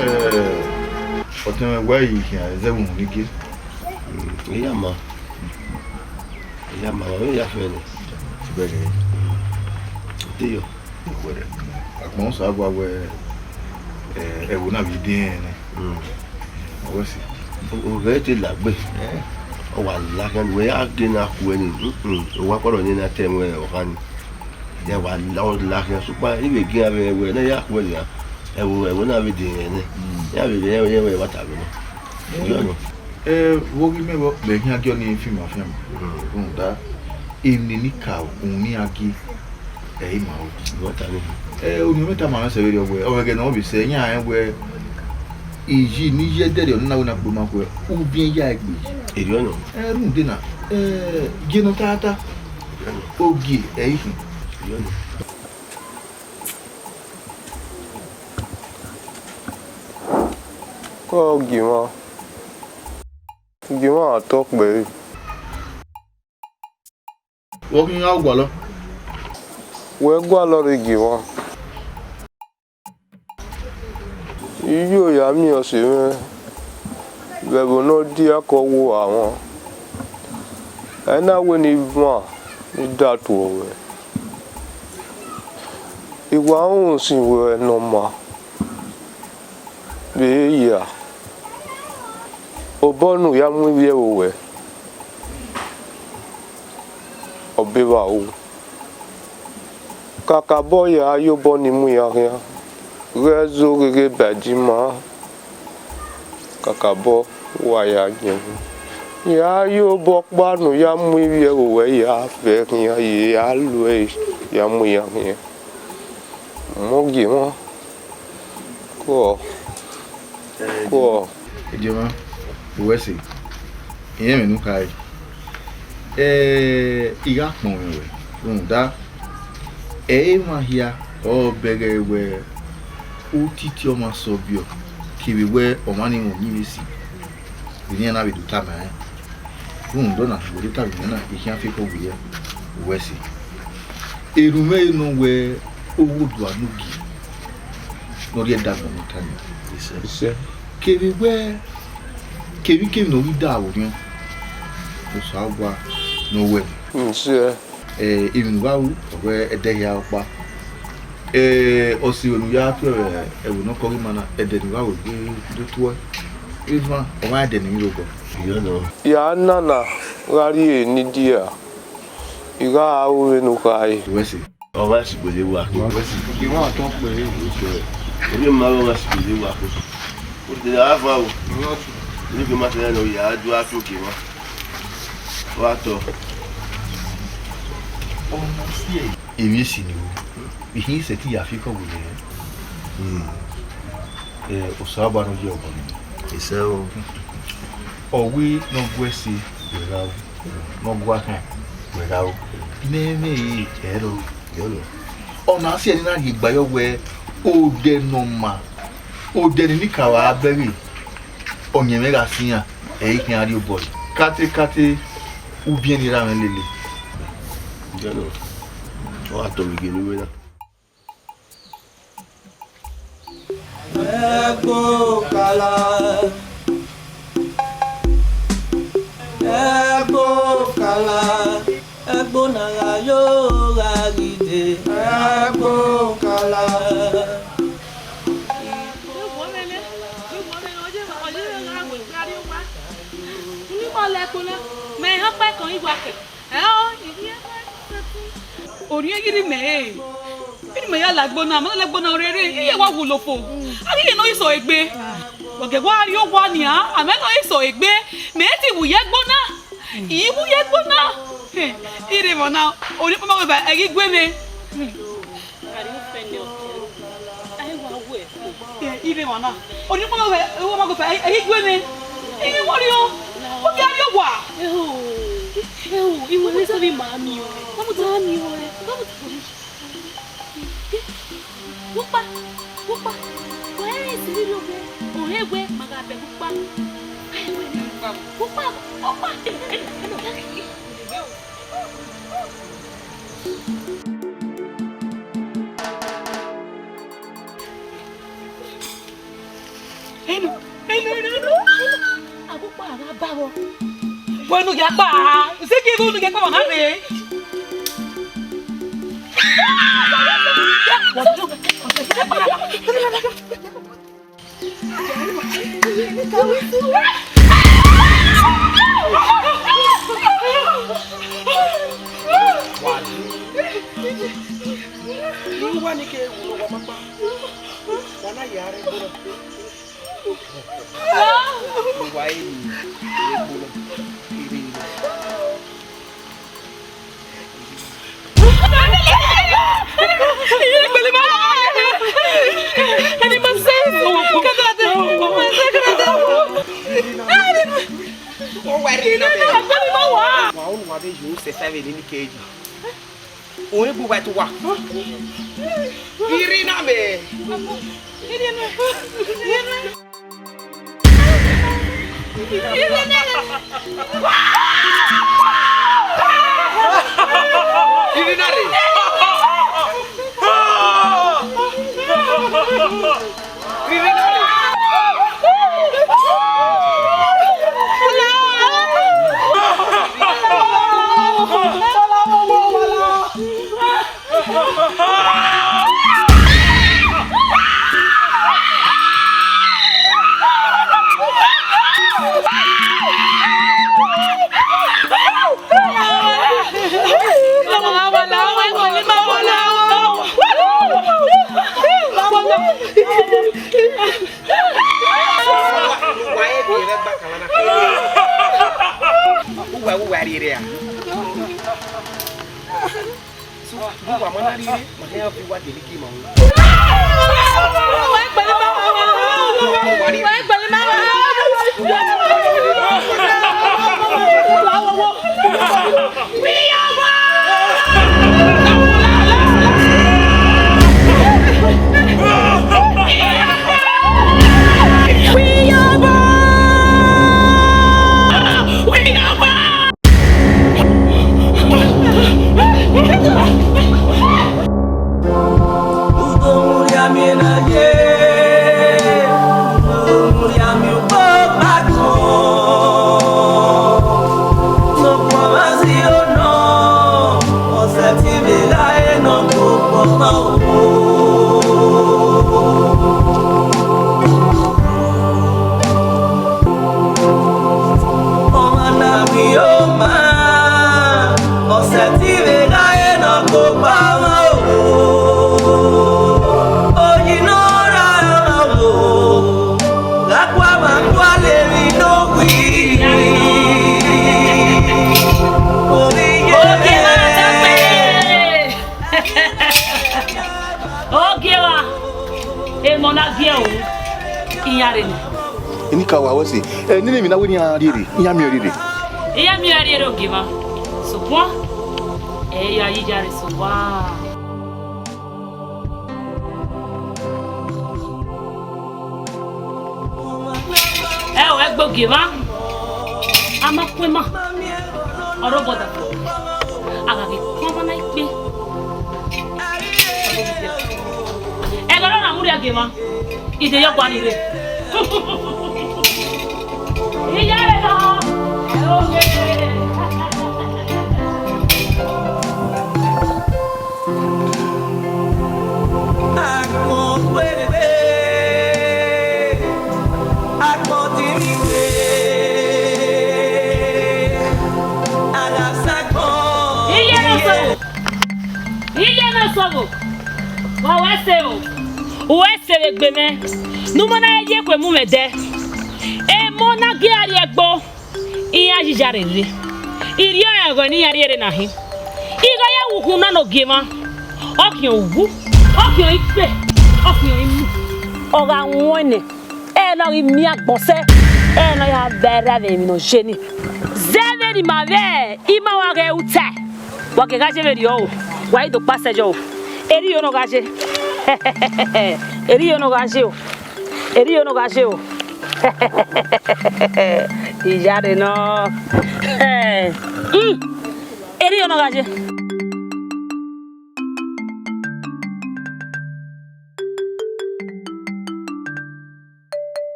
Eh, ọtẹn mwẹ, wẹ i khian ẹzẹ vbe uhunmwu ni gie? Mm, I ya ma. I ya ma, wa vbe ya fẹ nẹ. Bẹghe. Te yọ. Wẹrẹ, agbọn Osa gua wẹ, eh, ẹvbo na vbe diẹn nẹ. Mm. Ọ wẹ si. O, o ghẹ te lagbe. Eh. Ọ wa la khian, wẹ ya gie na khuẹ ni. Mm, mm. Owa kọrọ ni na te ẹmwẹ ọkhan ni. Ya wa la, ọ la khian, sokpan I vbe gie iran vbe wẹ ne ya khuẹ nia. Ẹvbo, ẹvbo na vbe diẹn nẹ. Mm. Ya vbe, ya vbe, ya vbe wa ta vbe nẹ. Mm. Yọ nọ. Eh, vbe oghi mẹ vbọ, mẹ khian gie ọnii fian fian. Mm. Rhunmwuda, emwi ne I ka unu iran gie, ẹ i ma ru. Wẹ ta ni. Eh, unu mẹ tama mwẹ sẹ vberriọ wẹ, ọ vbe ẹghẹ ne ọ vbe sẹ, iran rẹn wẹ, iyi ne I ye ẹdẹrriọ ne ọ na wẹ ne a kpe ma khuẹ, ubiẹn ya egbe. Erriọ nọ. Eh, rhunmwuda na, eh, gie nọ taata. Ogie ẹ i khin. Erriọ nọ. Kọ gie mwa, gie mwa tọ kpẹre. Wẹ ọ ghi gha gualọ? Wẹ gualọ rre gie mwa. I yo ya miẹn ọse mwẹ vbe ẹvbo ne ọ diakọ wo amwa. Ẹ na wẹ ne I van ne I da tuẹ ruẹ. I wa rẹn usin wẹ ne ọ ma vbe ya, obọ ne u ya mu ivbi ẹvbo ruẹ, ọ be vbe aro. Kakabọ ya ye obọ ni mu iran khian, ghẹ zẹ ogheghe ba ẹdẹ ima, kakabọ wa ya gie. Ya ye obọ ọkpa ne u ya mu ivbi ẹvbo ruẹ ya vẹ khian, ye a lu ẹre ya mu iran khian. Mọ gie mwa. Kuọ. Kuọ. Igiemwa, Uwẹ ẹse, irẹn mwẹ ne u khare. Eh, I gha kpọnmwẹ ruẹ, rhunmwuda, ẹ i re emwa hia ọre ọ bẹghe wẹ u titi ọmwa sẹ ọbiọ, kevbe wẹ ọmwa ni mwẹ uyinmwẹ esi, vbe ne iran na vbe do tama ẹn. Rhunmwuda ọna, wẹ do tama ẹn na, I khian fi ekhọe gbe irẹn. Uwẹ ẹse, erhunmwu ẹre nọ wẹ oghẹ odua ne u gie ne ọ rhie ẹdẹ agbọn ne u ta nii. Kevbe wẹ, kevbe ikevbe ne ọ ghi da vbe orhiọn, Osanobua ne ọ wẹ. Ẹ, emwi ne u gha ru, ọ wẹ ẹdẹ hia ọkpa. Ẹ, ọse ne u ya tuẹ vbe ẹvbo ne ọ kọ ghi ma na, ẹdẹ ne u gha ru egbe do tuẹ. Evan, ọ ma ẹdẹ ne emwi rre obọ. Ya nana gha rrie ne I dia, I gha ru vbene u khare. Uwẹ ẹse. Ọ gha si gbele wa. Uwẹ ẹse. Emwa tọn kpẹre. Emwi ma gha si gbele wa ko. O de ra va o. Ni ke ma se na ya du a to ke ma. Wa tọ. Emwi esi ni o. I khin sẹtin ya fi kọ wele. Hmm. Eh, Osanobua ne ọ ye obọ nii. Isẹ o. Ọ wẹ ne ọ gu ẹse wẹ gha ru, ne ọ gu akhan wẹ gha ru. Ne ẹmwẹ ẹre ẹrọ. Yọlọ. Ọna si ẹre na rhie gba yọ wẹ odẹ ne ọ ma, odẹ ne eni ka vbe bẹghe, ọyẹnmwẹ gha sian, ẹ i khian rhie obọ. Katekate, u biẹn ni ra mwẹ lele. Yọlọ. Ọ gha tọ vbe gie ne uwẹ na. Ẹgbokala, ẹgbokala, ẹgbo na gha yo gha ghi dee, ẹgbokala. Mẹ họn kpẹkọn igua kẹ. Ẹ o, I rhie ẹkpẹkọn. Orhiọn ghi rre mẹ re. Vbene imẹ ya la ẹgbo na, ma na la ẹgbo na rere, iye wa wulo fo. A ghi ye ne ọ i sẹ egbe. Wa gie wa rrie owa nian, a ma ne ọ i sẹ egbe. Mẹ te wu ye ẹgbo na. I wu ye ẹgbo na. Iremọ na, orhiọn ọkpa ma wẹ ba, ẹ ghi gue mwẹ. Kari ufẹn nẹ ọkẹn, a i wa wu ẹko. Ẹ, iremọ na. Orhiọn ọkpa ma wẹ, ẹ, wa ma gue fa, ẹ, ẹ ghi gue mwẹ. Ẹ ghi wọrriọ. Ọ ghi a rrie owa. Ẹ o, ẹ o, I wẹ vbe sẹ vbe ima miẹn ọe. Vbọmọta miẹn ọe. Vbọmọta. Ukpa, ukpa, wẹ i sẹ vberriọ wẹ, ọ rẹn wẹ ma gha bẹghe ukpa. Ukpa, ukpa. Enu, enu, enu, enu. Agbukpa gha ba vbọ. Wẹ unu ya kpa, u si gie unu ya kpa vbe ọna rre. Wa ni ke wu wa ma kpa. Wa na ya re gbona. Wa eni, egbe na, ire na. Wa unu wa vbe yo se five in K G. Oyin bu wa tu wa. Iri na me. Iri na re. Uwa, uwa rhie rre a? Uwa ma na rhie rre, ma hẹ fi uwa deli ki ma wu. Uwa rhie. Iyare nẹ. Enikaro wa wẹ sẹ. Ẹ, nene emwi na wẹ ne iran rhie rre, iran miẹn rhie rre. Iran miẹn rhie rre ogiemwa. Sokpan, ẹ i ya yi iyare sẹ owa. Ẹ o, ẹgbẹ ogiemwa, a ma ku ima, ọ rre obọ da, a gha ghi ku ọmwa na ikpe. Ẹghẹ ne ọ na mu rria ogiemwa, ide yọ gua ni rre. Iyare nọ. Agbọn wẹrẹ, agbọn ti mi wẹ, a gha sa agbọn. Iye na sọvbo, iye na sọvbo, wa wẹ sẹ o, u wẹ sẹ vbe egbe mwẹ, ne u ma na ye ekhue mu mwẹ dẹ, emọ na gie a rrie ẹgbo. Iran yi iyare rre, irriọnrẹn ẹghẹ ne iran rhie rre na hin. Igho ya wu ukhunmwu na ne ogiemwa, ọ khian uwu, ọ khian ikpe, ọ khian imu. Ọ gha wọn nẹ, ẹ ne ọ ghi miẹn agbọn sẹ, ẹ ne ọ ya vbe ra vbe emwi ne ọ ye ni. Zẹ vbene ima vbe ima wa ghẹ ru tae, wa gie gha ye vberriọ o, wa i do kpa sẹ yọ o. Erriọ ne ọ gha ye, erriọ ne ọ gha ye o. Erriọ ne ọ gha ye o. Iyare nọ. Hmm. Erriọ ne ọ gha ye.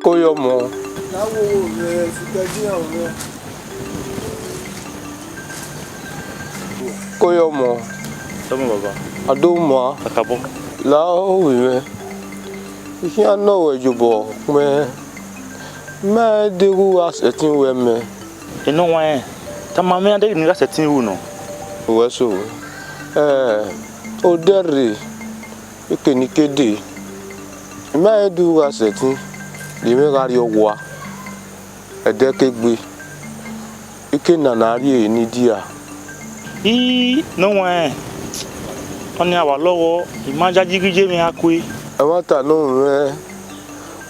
Ko ye ọmọ. Ko ye ọmọ. Tọmọ baba. A do ma. Kakabọ. La ovbi mwẹ. I khian nọ ruẹ ye obọ kpẹn. Mẹ deghẹ u gha sẹtin ru ẹmwẹ. Enọwanrẹn, tama mwẹ iran deghẹ ne I gha sẹtin ru nọ. Wẹ so, ẹ, odẹ rre, ekenikede, I ma rẹn deghẹ u gha sẹtin, rhie mwẹ gha rrie ọwa, ẹdẹ ke gbe, ike nana rrie ne I dia. I, nọwanrẹn, ọnii a wa lọghọ, I ma yayi ghi ye mwẹ a kue. Ẹmwata nọ mwẹ,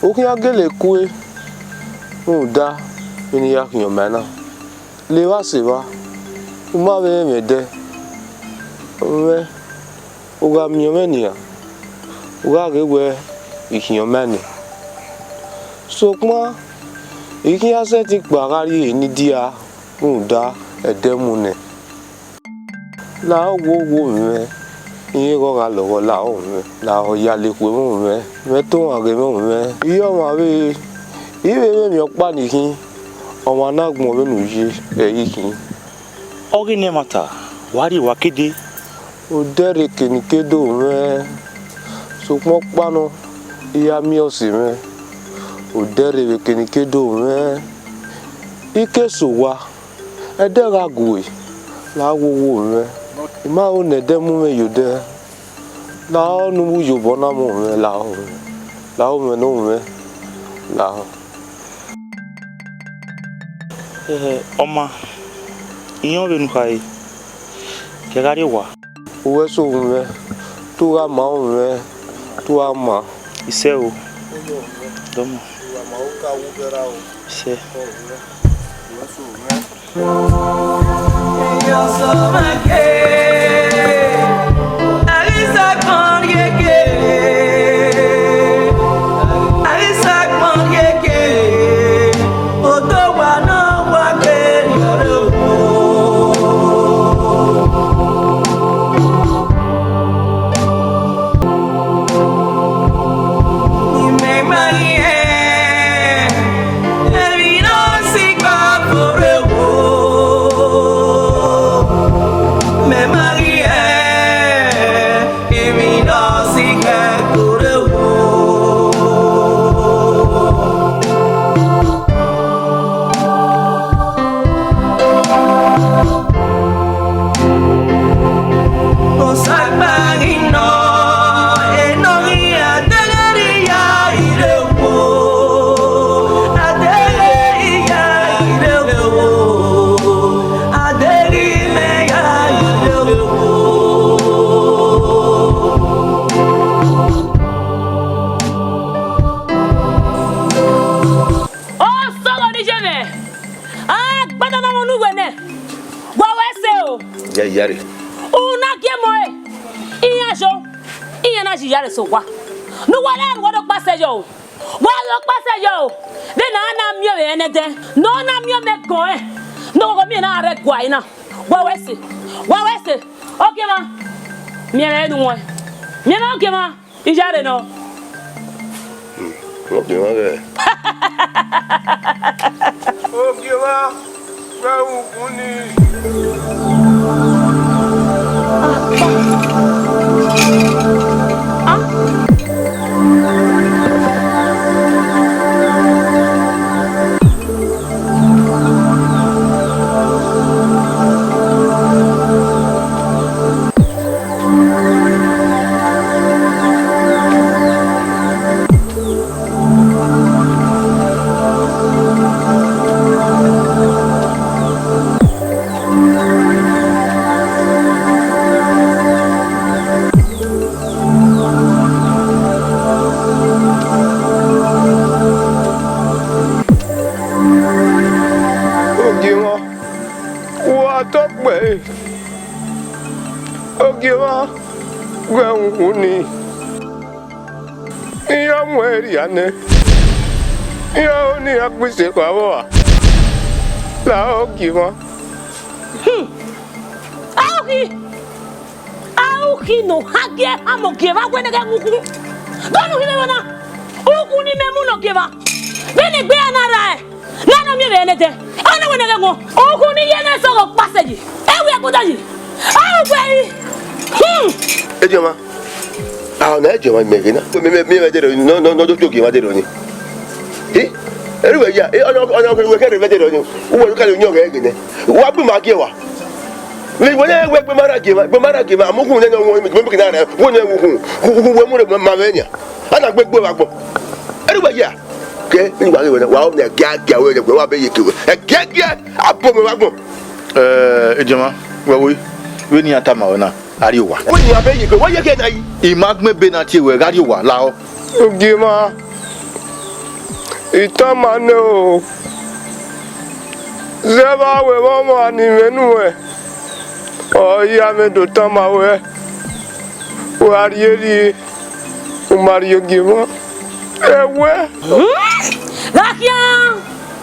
u khian gele kue, rhunmwuda vbene I ya khian ọmaẹn na. Le evba sẹ evba, u ma vbe rẹn mwẹ ẹdẹ. Mwẹ, u gha miẹn mwẹ nian, u gha ghe wẹ I khian ọmaẹn nẹ. Sokpan, I khian sẹtin kpa gha rrie ne I dia rhunmwuda ẹdẹ mu nẹ. Lahọ wowo mwẹ, irẹn ghe ọ gha lọghọ lahọ mwẹ, lahọ ya la ekhue mwẹ, mwẹ to ọmwa ghe mwẹ mwẹ. I ye ọmwa vbe, I vbe vbe emwi ọkpa ni khin, ọmwa na gbọn vbene u ye, ẹ i khin. Ọ ghi nẹ ẹmwata, wa rrie wa kede. Odẹ rre ekenikede mwẹ, sokpan ọkpa nọ, I ya miẹn ọse mwẹ. Odẹ rre vbe ekenikede mwẹ, I ke sẹ owa. Ẹdẹ gha gue, lahọ wowo mwẹ. I ma ho ne ẹdẹ mu mwẹ ye odẹ. Lahọ ne u vbe ye obọ na mu mwẹ, lahọ mwẹ. Lahọ mwẹ ne ọ mwẹ, lahọ. Ẹhẹ, ọma, I rẹn vbene u khare, ke gha rrie owa. Uwẹ so wu mwẹ, te u gha ma ru mwẹ, te u gha ma. Isẹ o. Dọmọ. Isẹ. Iyare. U na gie mọ ẹre, iran yo, iran na ye iyare sẹ owa. Ne uwa na ru ọdọ kpasẹ yọ o. Wa ru ọkpasẹ yọ o. Vbene a na miẹn ọmwẹ nẹdẹ, ne ọ na miẹn ọmwẹ gọn ẹn, ne ọghọghọ miẹn na rre ẹguae na. Wa wẹ ẹse, wa wẹ ẹse. Ogiemwa, miẹn mwẹ ne u wọn. Miẹn mwẹ ogiemwa. Iyare nọ. Hmm, Ogiemwa ghẹ. Ogiemwa, wẹ ukhun ni. Ogiemwa, wa tọ kpẹre. Ogiemwa, ghẹ uhunmwu ni. Iran mu ẹre rhia nẹ, iran ho ne iran kpise kha vbọ a? La Ogiemwa. Hmm. Aukhi! Aukhi ne ọ ha gie a mu Ogiemwa wẹ ne ghẹ mu ukhun. Dọnu hin mwẹ vbe ọna. Ukhun ni mẹ mu ne Ogiemwa. Vbene egbe ra na rae, ne a na miẹn vbe nẹdẹ, ọ na wẹ ne ghẹ wọn. Ukhun ni ye ne sọghọ kpasẹ yi. Ẹ wẹ ẹguda yi. A ru gbe yi. Hmm. Egiemwa. A na Egiemwa mẹ ghe na. Mi, mi, mi, mi, dero ni, no, no, no, do, do, Ogiemwa dero ni. Hi? Eri wẹ ya, e, ọna, ọna, wẹ kẹre vbe dero ni. Uwẹ ka le yọn ghẹ ghe nẹ. Wa gbe ma gie wa. Mi wẹ ne wẹ gbe ma ra gie ma, gbe ma ra gie ma, mu gun ne no won mi, mi kina rẹ, won ne wu gun. Gu, gu, wẹ mu re ma vẹ nia. Ana gbe gbe wa gbọ. Eri wẹ ya. Ke, ni wa ghe wẹ na, wa o ne gia, gia, wẹ, wẹ, wa be ye ke wẹ. Ẹ gia, gia, a bo mẹ wa gbọ. Eh, Egiemwa, wẹ wo, vbene iran tama ruẹ na, a rrie owa. Wẹ ne iran be ye ke, wẹ ye ke na yi. I ma gbẹn ebe na tie ruẹ, gha rrie owa, lahọ. Ogiemwa, I tama nẹ o. Zẹ vbe a wẹ vbe ọmwa ne I mwẹ nuẹn, ọ ya mwẹ do tama wẹ, wa rhie rhie, u ma rhie Ogiemwa. Ẹwẹ. Gha khian,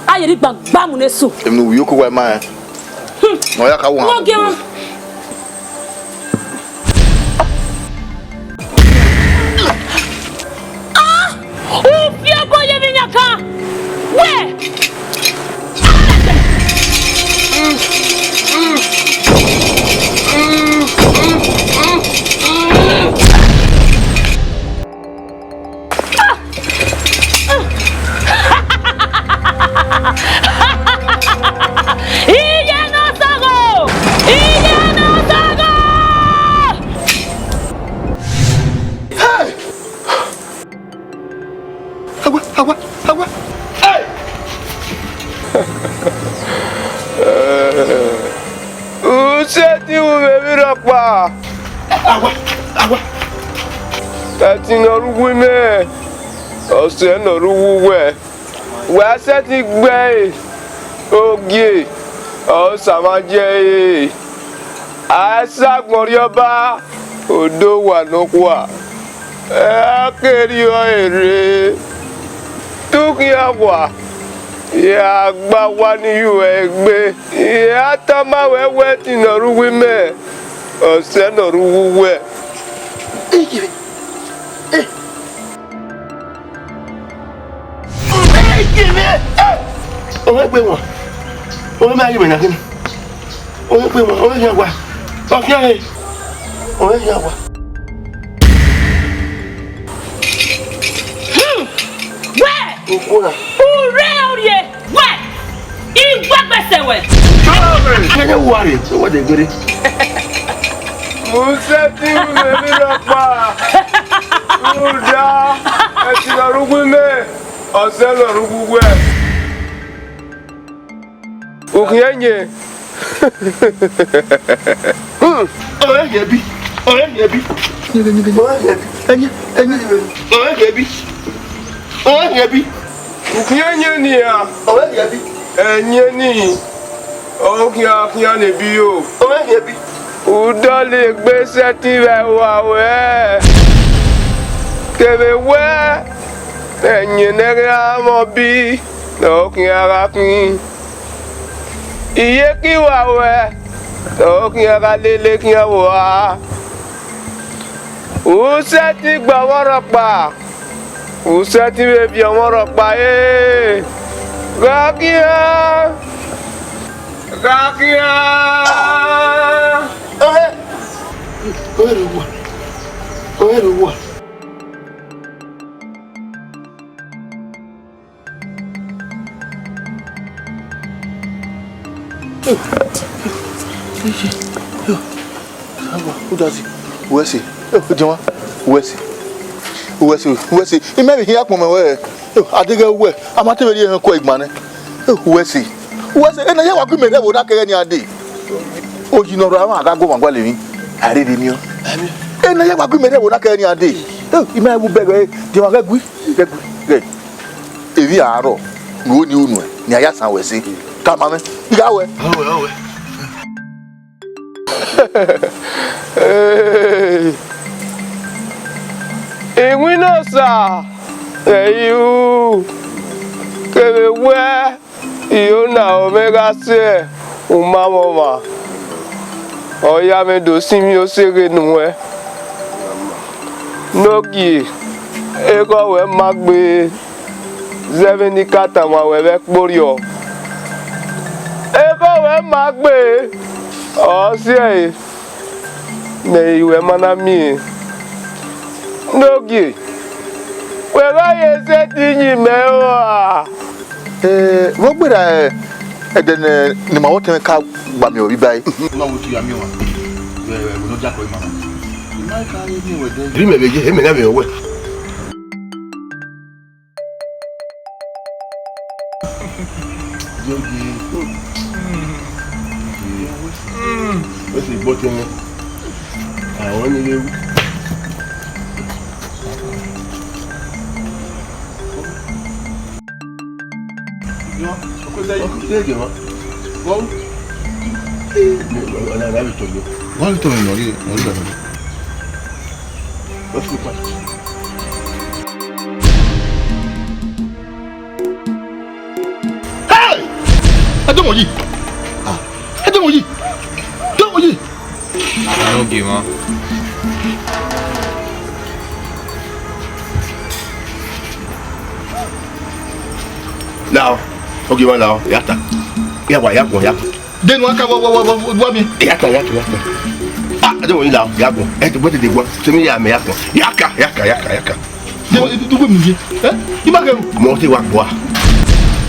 a ye rhie igbangba mu ne esu. Emwi ne u wi oko wa ma rẹn. Hmm. Ọ ya ka wo. Ogiemwa. Ah! U fi ẹko ye emwi yan kan. Wẹ! Iye ne ọ sọghọ! Iye ne ọ sọghọ! Hey! Awa, awa, awa. Hey! U sẹtin ru mwẹ emwi rhọkpa. Awa, awa. Ẹtin ne ọ rre uwu imẹ, ọ sẹ ne ọ rre uwu uwẹ. Wa sẹtin gbe ẹre, ogie, ọ sa mwa gie ẹre. A sa agbọn rrie ọba, odo wa nọkhua. Ẹ a kherriọ ẹre rre, te u khian wa, ya gba owa ni ye uẹ egbe. I a tama ruẹ wẹ ẹtin ne ọ rre uwu imẹ, ọ sẹ ne ọ rre uwu uwẹ. Ọmọ egbe wọn, ọmọ ma ghi mẹ na ghe na. Ọmọ egbe wọn, ọmọ khian wa, ọ khian he, ọmọ khian wa. Hmm. Wẹ! Okhuo na. Urre orrie! Wẹ! Iwẹgbẹsẹ wẹ! Kẹnẹ wa rre, sẹ wẹ de gbere. Mu sẹtin ru mwẹ emwi rhọkpa. Rhunmwuda, ẹtin ne ọ rre uwu imẹ, ọ sẹ ne ọ rre uwu uwẹ. U khian yẹn. Hmm. Ọrẹ yẹn bi. Ọrẹ yẹn bi. Ọrẹ yẹn bi. Ẹyin, ẹyin. Ọrẹ yẹn bi. Ọrẹ yẹn bi. U khian yẹn nia. Ọrẹ yẹn bi. Ẹyin ni. Ọ khian khian ne bi yo. Ọrẹ yẹn bi. U dọlegbe sẹtin vbe ẹvbo ruẹ, kevbe wẹ, ẹyẹn ne ẹghẹ mwẹ ọ bi, ne ọ khian gha khin. Iyeke uwa ruẹ, ne ọ khian gha lele khian vbe ua. U sẹtin gbe ọmwa rhọkpa, u sẹtin vbe viọ ọmwa rhọkpa re. Gha khian, gha khian. Ọre, ọre rre owa, ọre rre owa. Uwẹ ẹse, uwẹ ẹse, uwẹ ẹse, uwẹ ẹse. I mẹ vbe hian kpọnmwẹ wẹ, adeghẹ uwẹ, a ma te vbe rhie ehẹn kue igban nẹ. Uwẹ ẹse, uwẹ ẹse, ena ya wa gu imẹ rre ẹvbo na kẹghẹ nian dee. Oyi ne ọ rra emwa gha gu ọmwa gualọ emwi, a rherhe miẹn. Ena ya wa gu imẹ rre ẹvbo na kẹghẹ nian dee. I ma vbe wu bẹghe, de emwa ghẹ gui, ghẹ gui, ghẹ. Emwi a rrọọ, ne u ho ne u nuẹn, ne a ya san wẹ ẹse. Tama mwẹ, I gha wẹ. Ọwẹ, ọwẹ. Hey! Iwinna Osa, ẹ i ru, kevbe wẹ, I ho ne aro mwẹ gha sẹ uma mwẹ ọmwa, ọ ya mwẹ do sinmwi oseghe nuẹn. Ne ogie, ekhọe ruẹ ma gbe, zẹ vbene I ka tama ruẹ vbe ẹkporriọ. Ekhọe ruẹ ma gbe, ọ si ẹre ne I ruẹ ma na miẹn. Ne ogie, wẹ gha ye sẹtin yin mẹ rua. Eh, vbe ọ gberra, eh, ẹdẹ ne, ne ima vbe ọtẹn mwẹ ka gba miẹn ọvbi ba ẹre? Ọ ma wo tu ya miẹn ọmwa. Vbe, vbe, vbe ne ọ diakọ ima. Ima ka ye miẹn wẹ dẹ. Ri mẹ vbe ye, emẹ na vbe wẹ. Jẹ ogie. Wẹ se gbọ tẹn mwẹ. Àwọn ni lewu. Wa vbe tọ mwẹ nọ rre, nọ rre. Hey! Ẹ dọmọ yi! Ẹ dọmọ yi! Dọmọ yi! Ogie mwa. Lao, ogie mwa lao, ya ta. Ya wa, ya guan, ya guan. Denu aka wa, wa, wa, wa, wa mi. Ya ta, ya ta, ya ta. Ah, ẹ dọmọ yi lao, ya guan. Ẹ ti gbẹdẹdẹ guan. Sẹ mi ya mẹ ya guan. Ya ka, ya ka, ya ka, ya ka. Dugbe mu ye. Eh? I ma kẹru. Mọ te wa gbua.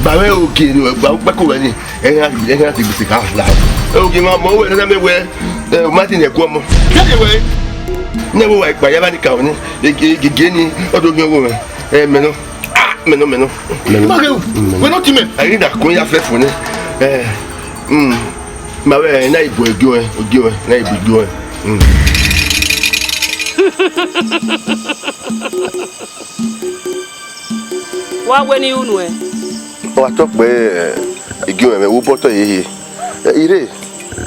Ba mwẹ ogie ne gba kpẹko wẹ ni. Ẹghan, ẹghan ti gbese ka la. Ogie ma mọ wẹ na mẹ wẹ, eh, Martin ẹguọmọ. Kẹdẹ wẹ. Ne wo wa ikpa ya ba ni ka ni. Ege, ege ni, ọdọ ogie wo mẹ. Eh, mẹ nọ. Ah, mẹ nọ, mẹ nọ. Mẹ nọ. Wẹ nọ ti mẹ. Ayi na kun ya fẹ fo ni. Eh, mm. Ma wẹ na ibu ẹgiọ ẹ, ogie wẹ, na ibu ẹgiọ ẹ. Mm. Wa wẹ ne I ru nuẹn. Ọ gha tọ kpẹ, eh, igiọnmwẹ mwẹ, wo obọ otọ ehe. Eh, I rre,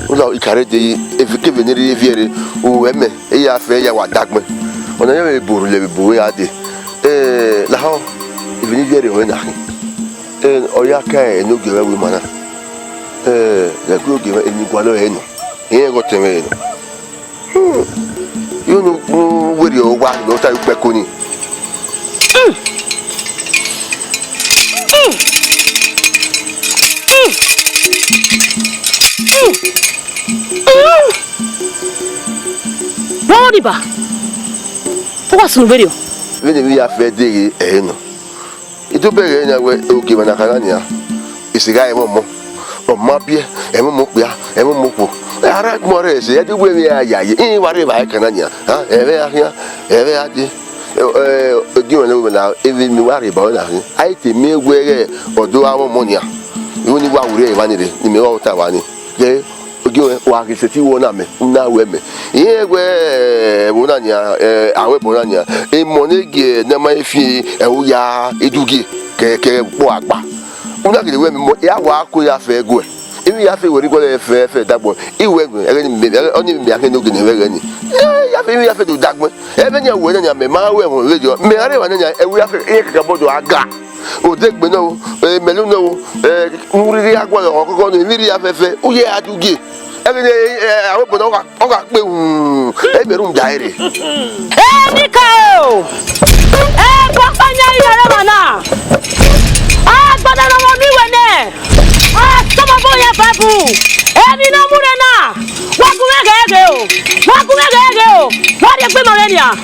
u la ikare de yi, evikeve ne I rhie viẹ rre, u ru ẹmwẹ, e ya fẹ, ya wa dagbẹn. Ọna yẹn vbe ebo rhulẹ vbe ebo vbe gha dee. Eh, lahọ, ivbi ne I viẹ rre ọnrẹn na khin. Eh, ọ ya ka enogie mwẹ ru ima na. Eh, ghẹ gu enogie mwẹ, emwi ne I gualọ ẹre nọ. Irẹn ghe ọtẹn mwẹ ẹre nọ. Hmm. Unu werriẹ owa ne ọ ta ye ukpẹko nii. Vbọrọdiba, u wa sunu vberriọ. Vbene emwi ya fẹ deghe ẹre nọ. I do bẹghe ẹre nian wẹẹ, ogie emwa na kha na nian, ese gha ẹmwẹ ọmọ, ọ ma biẹ, ẹmwẹ ọmọ okpia, ẹmwẹ ọmọ okhuo. Ẹ, a rre agbọn rre ẹse, ẹ do wẹẹ emwi a yayi, iran wa rre evbare ẹkan na nian, a, ẹmwẹ a khian, ẹmwẹ a dee. Ẹ, ẹ, ogie emwa ne ovbi mwẹ na, emwi ne wa rre eba ruẹ na khin, a i te miẹn wẹẹ ghẹ ọ do gha mwẹ ọmọ nian, ighẹ ne I wa werriẹ evba ni rre, ne imẹ wa ota evba ni. Ghẹ, ogie mwẹ, wa ghi sẹtin wẹ ọna mẹ, u na ru ẹmwẹ. Irẹn wẹẹ, ẹvbo na nian, ẹ, awẹ ẹbọ na nian, emọ ne gie ne a ma he fi ẹre, ẹ, u ya idugie kẹkẹ kpọ agba. U na gele wẹ mẹ, emọ, ya wa ko ya fẹ guẹ. Ivbi ya fe wẹ rhie gualọ ẹfe, ẹfe dagbọn. I wẹ ẹghẹ ni mẹ, ọni mẹ akhin ne ogene vbe ẹghẹ ni. Ẹ, ya fe, ivbi ya fe do dagbọn. Ẹmwẹ nian wẹ nẹ nian, mẹ ma ru ẹmwẹ vbe diọ. Mẹ gha rre evba nẹ nian, ẹvbo ya fe, iran kẹkẹ bọdọ a ga. Odegbe nọ o, e, mẹlu nọ o, e, urhirhi a gualọ ọkọkọ nọ, ivbi rhie ya fe fe, u ye a du gie. Ẹghẹ ni, e, e, avbe obọ nọ, ọ gha, ọ gha kpe wu, e mẹ rhunmwuda ẹre. Enikaro, ẹbọ ọkpa yan iyẹn rre emwa na. Agbada ne ọ vbe miẹn uwẹ nẹ, a tọmọ ọbọ yan Baibul. Emwi ne ọ mu rre na, wa gu mwẹ gheghe o, wa gu mwẹ gheghe o, wa rhie egbe ma mwẹ nian.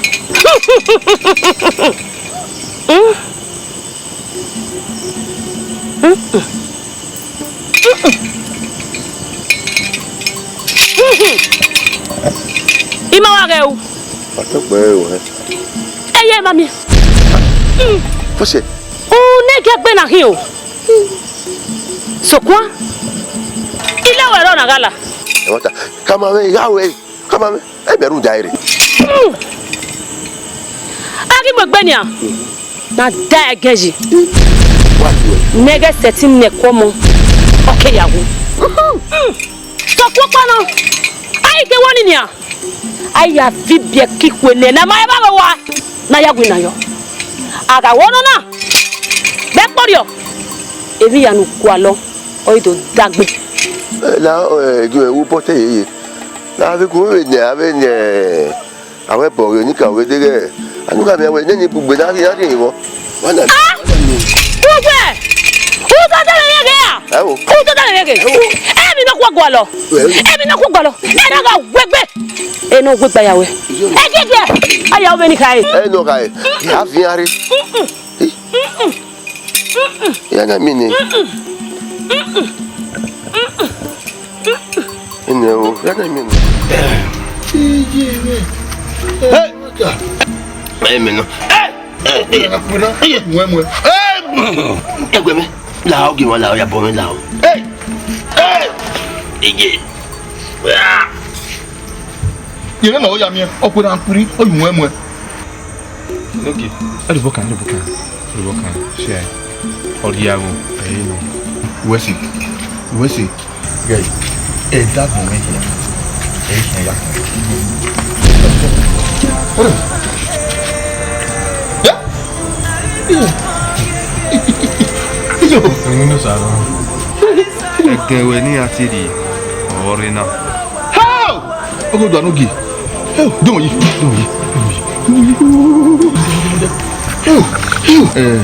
I ma wa ghẹ ru. Ọtọkpẹ ẹre ruẹ. Ẹ ye ma miẹn. Bọsẹ. Une gie egbe na khin o. Sokpan, ilẹ wẹ rrọọ na gha la. Ẹmwata, kama mwẹ, I gha ru ẹre. Kama mwẹ, e mẹ rhunmwuda ẹre. A ghi mu egbe nian, na da ẹgẹn yi. Wa ju ẹ. Ne ẹghẹ sẹtin nẹ ẹko ọmọ, ọ ke ya wu. Sokpan ọkpa nọ, a i ke wọ ni nian. A ya viọ ibiẹka ikhue nẹ ne a ma evba vbe owa ne a ya winna yọ. A gha wẹ ọnọna, vbe kpọrriọ, emwi hia ne u gualọ, ọ i do dagbe. Ẹ, na, ẹ, ju ẹ, u bọ te yeye. Na vbe gu vbe nẹ, a vbe nẹ, a wẹ bọ ghe, Enikaro vbe deghẹ, a nu gha miẹn wẹ, nene ibugbe na ghi, a ghi vbọ. Wa na. Ah! Uwẹ! U tọ da vbe ghe a? Ẹ wo. U tọ da vbe ghe. Ẹ wo. Emwi ne ọ khuẹ gualọ. Ẹ wo. Emwi ne ọ khuẹ gualọ. Ẹ na gha wegbe. Ẹ na wegbe ya wẹ. Ẹ gẹgẹ. A ya wẹ ni khae. Ẹ nọ khae. A fian rre. Ya na mi ni. Ene o, ya na mi ni. Iye mwẹ. Hey! Ẹ mẹ nọ. Ẹ, ẹ, ẹ, ẹ, ẹ, ẹ, ẹ, ẹ, la ogie mwa, la, ọ ya bọ mwẹ, la o. Hey! Hey! Iye. Ah! Yẹrẹ na ọ ya miẹn, ọ kpera kpiri, ọ yu mwẹ muẹ. Okay. Ẹrubọkan, ẹrubọkan, ẹrubọkan, share. Ọ rhie agho, ẹ i nọ. Wẹ si, wẹ si. Gẹ, ẹ da gbọn mwẹ hia. Ẹ i khian ya. Ore. Ya. Iyo. Iyo. Ẹgẹ wẹ ne iran tie rhie, ọ rre na. How? Ogo dua no gi. Hey, do yi, do yi, do yi. Hey, you. Eh,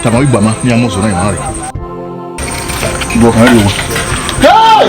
tama igba ma, ni a mọ zọ na ima re. Ibo kan ri owa. Hey!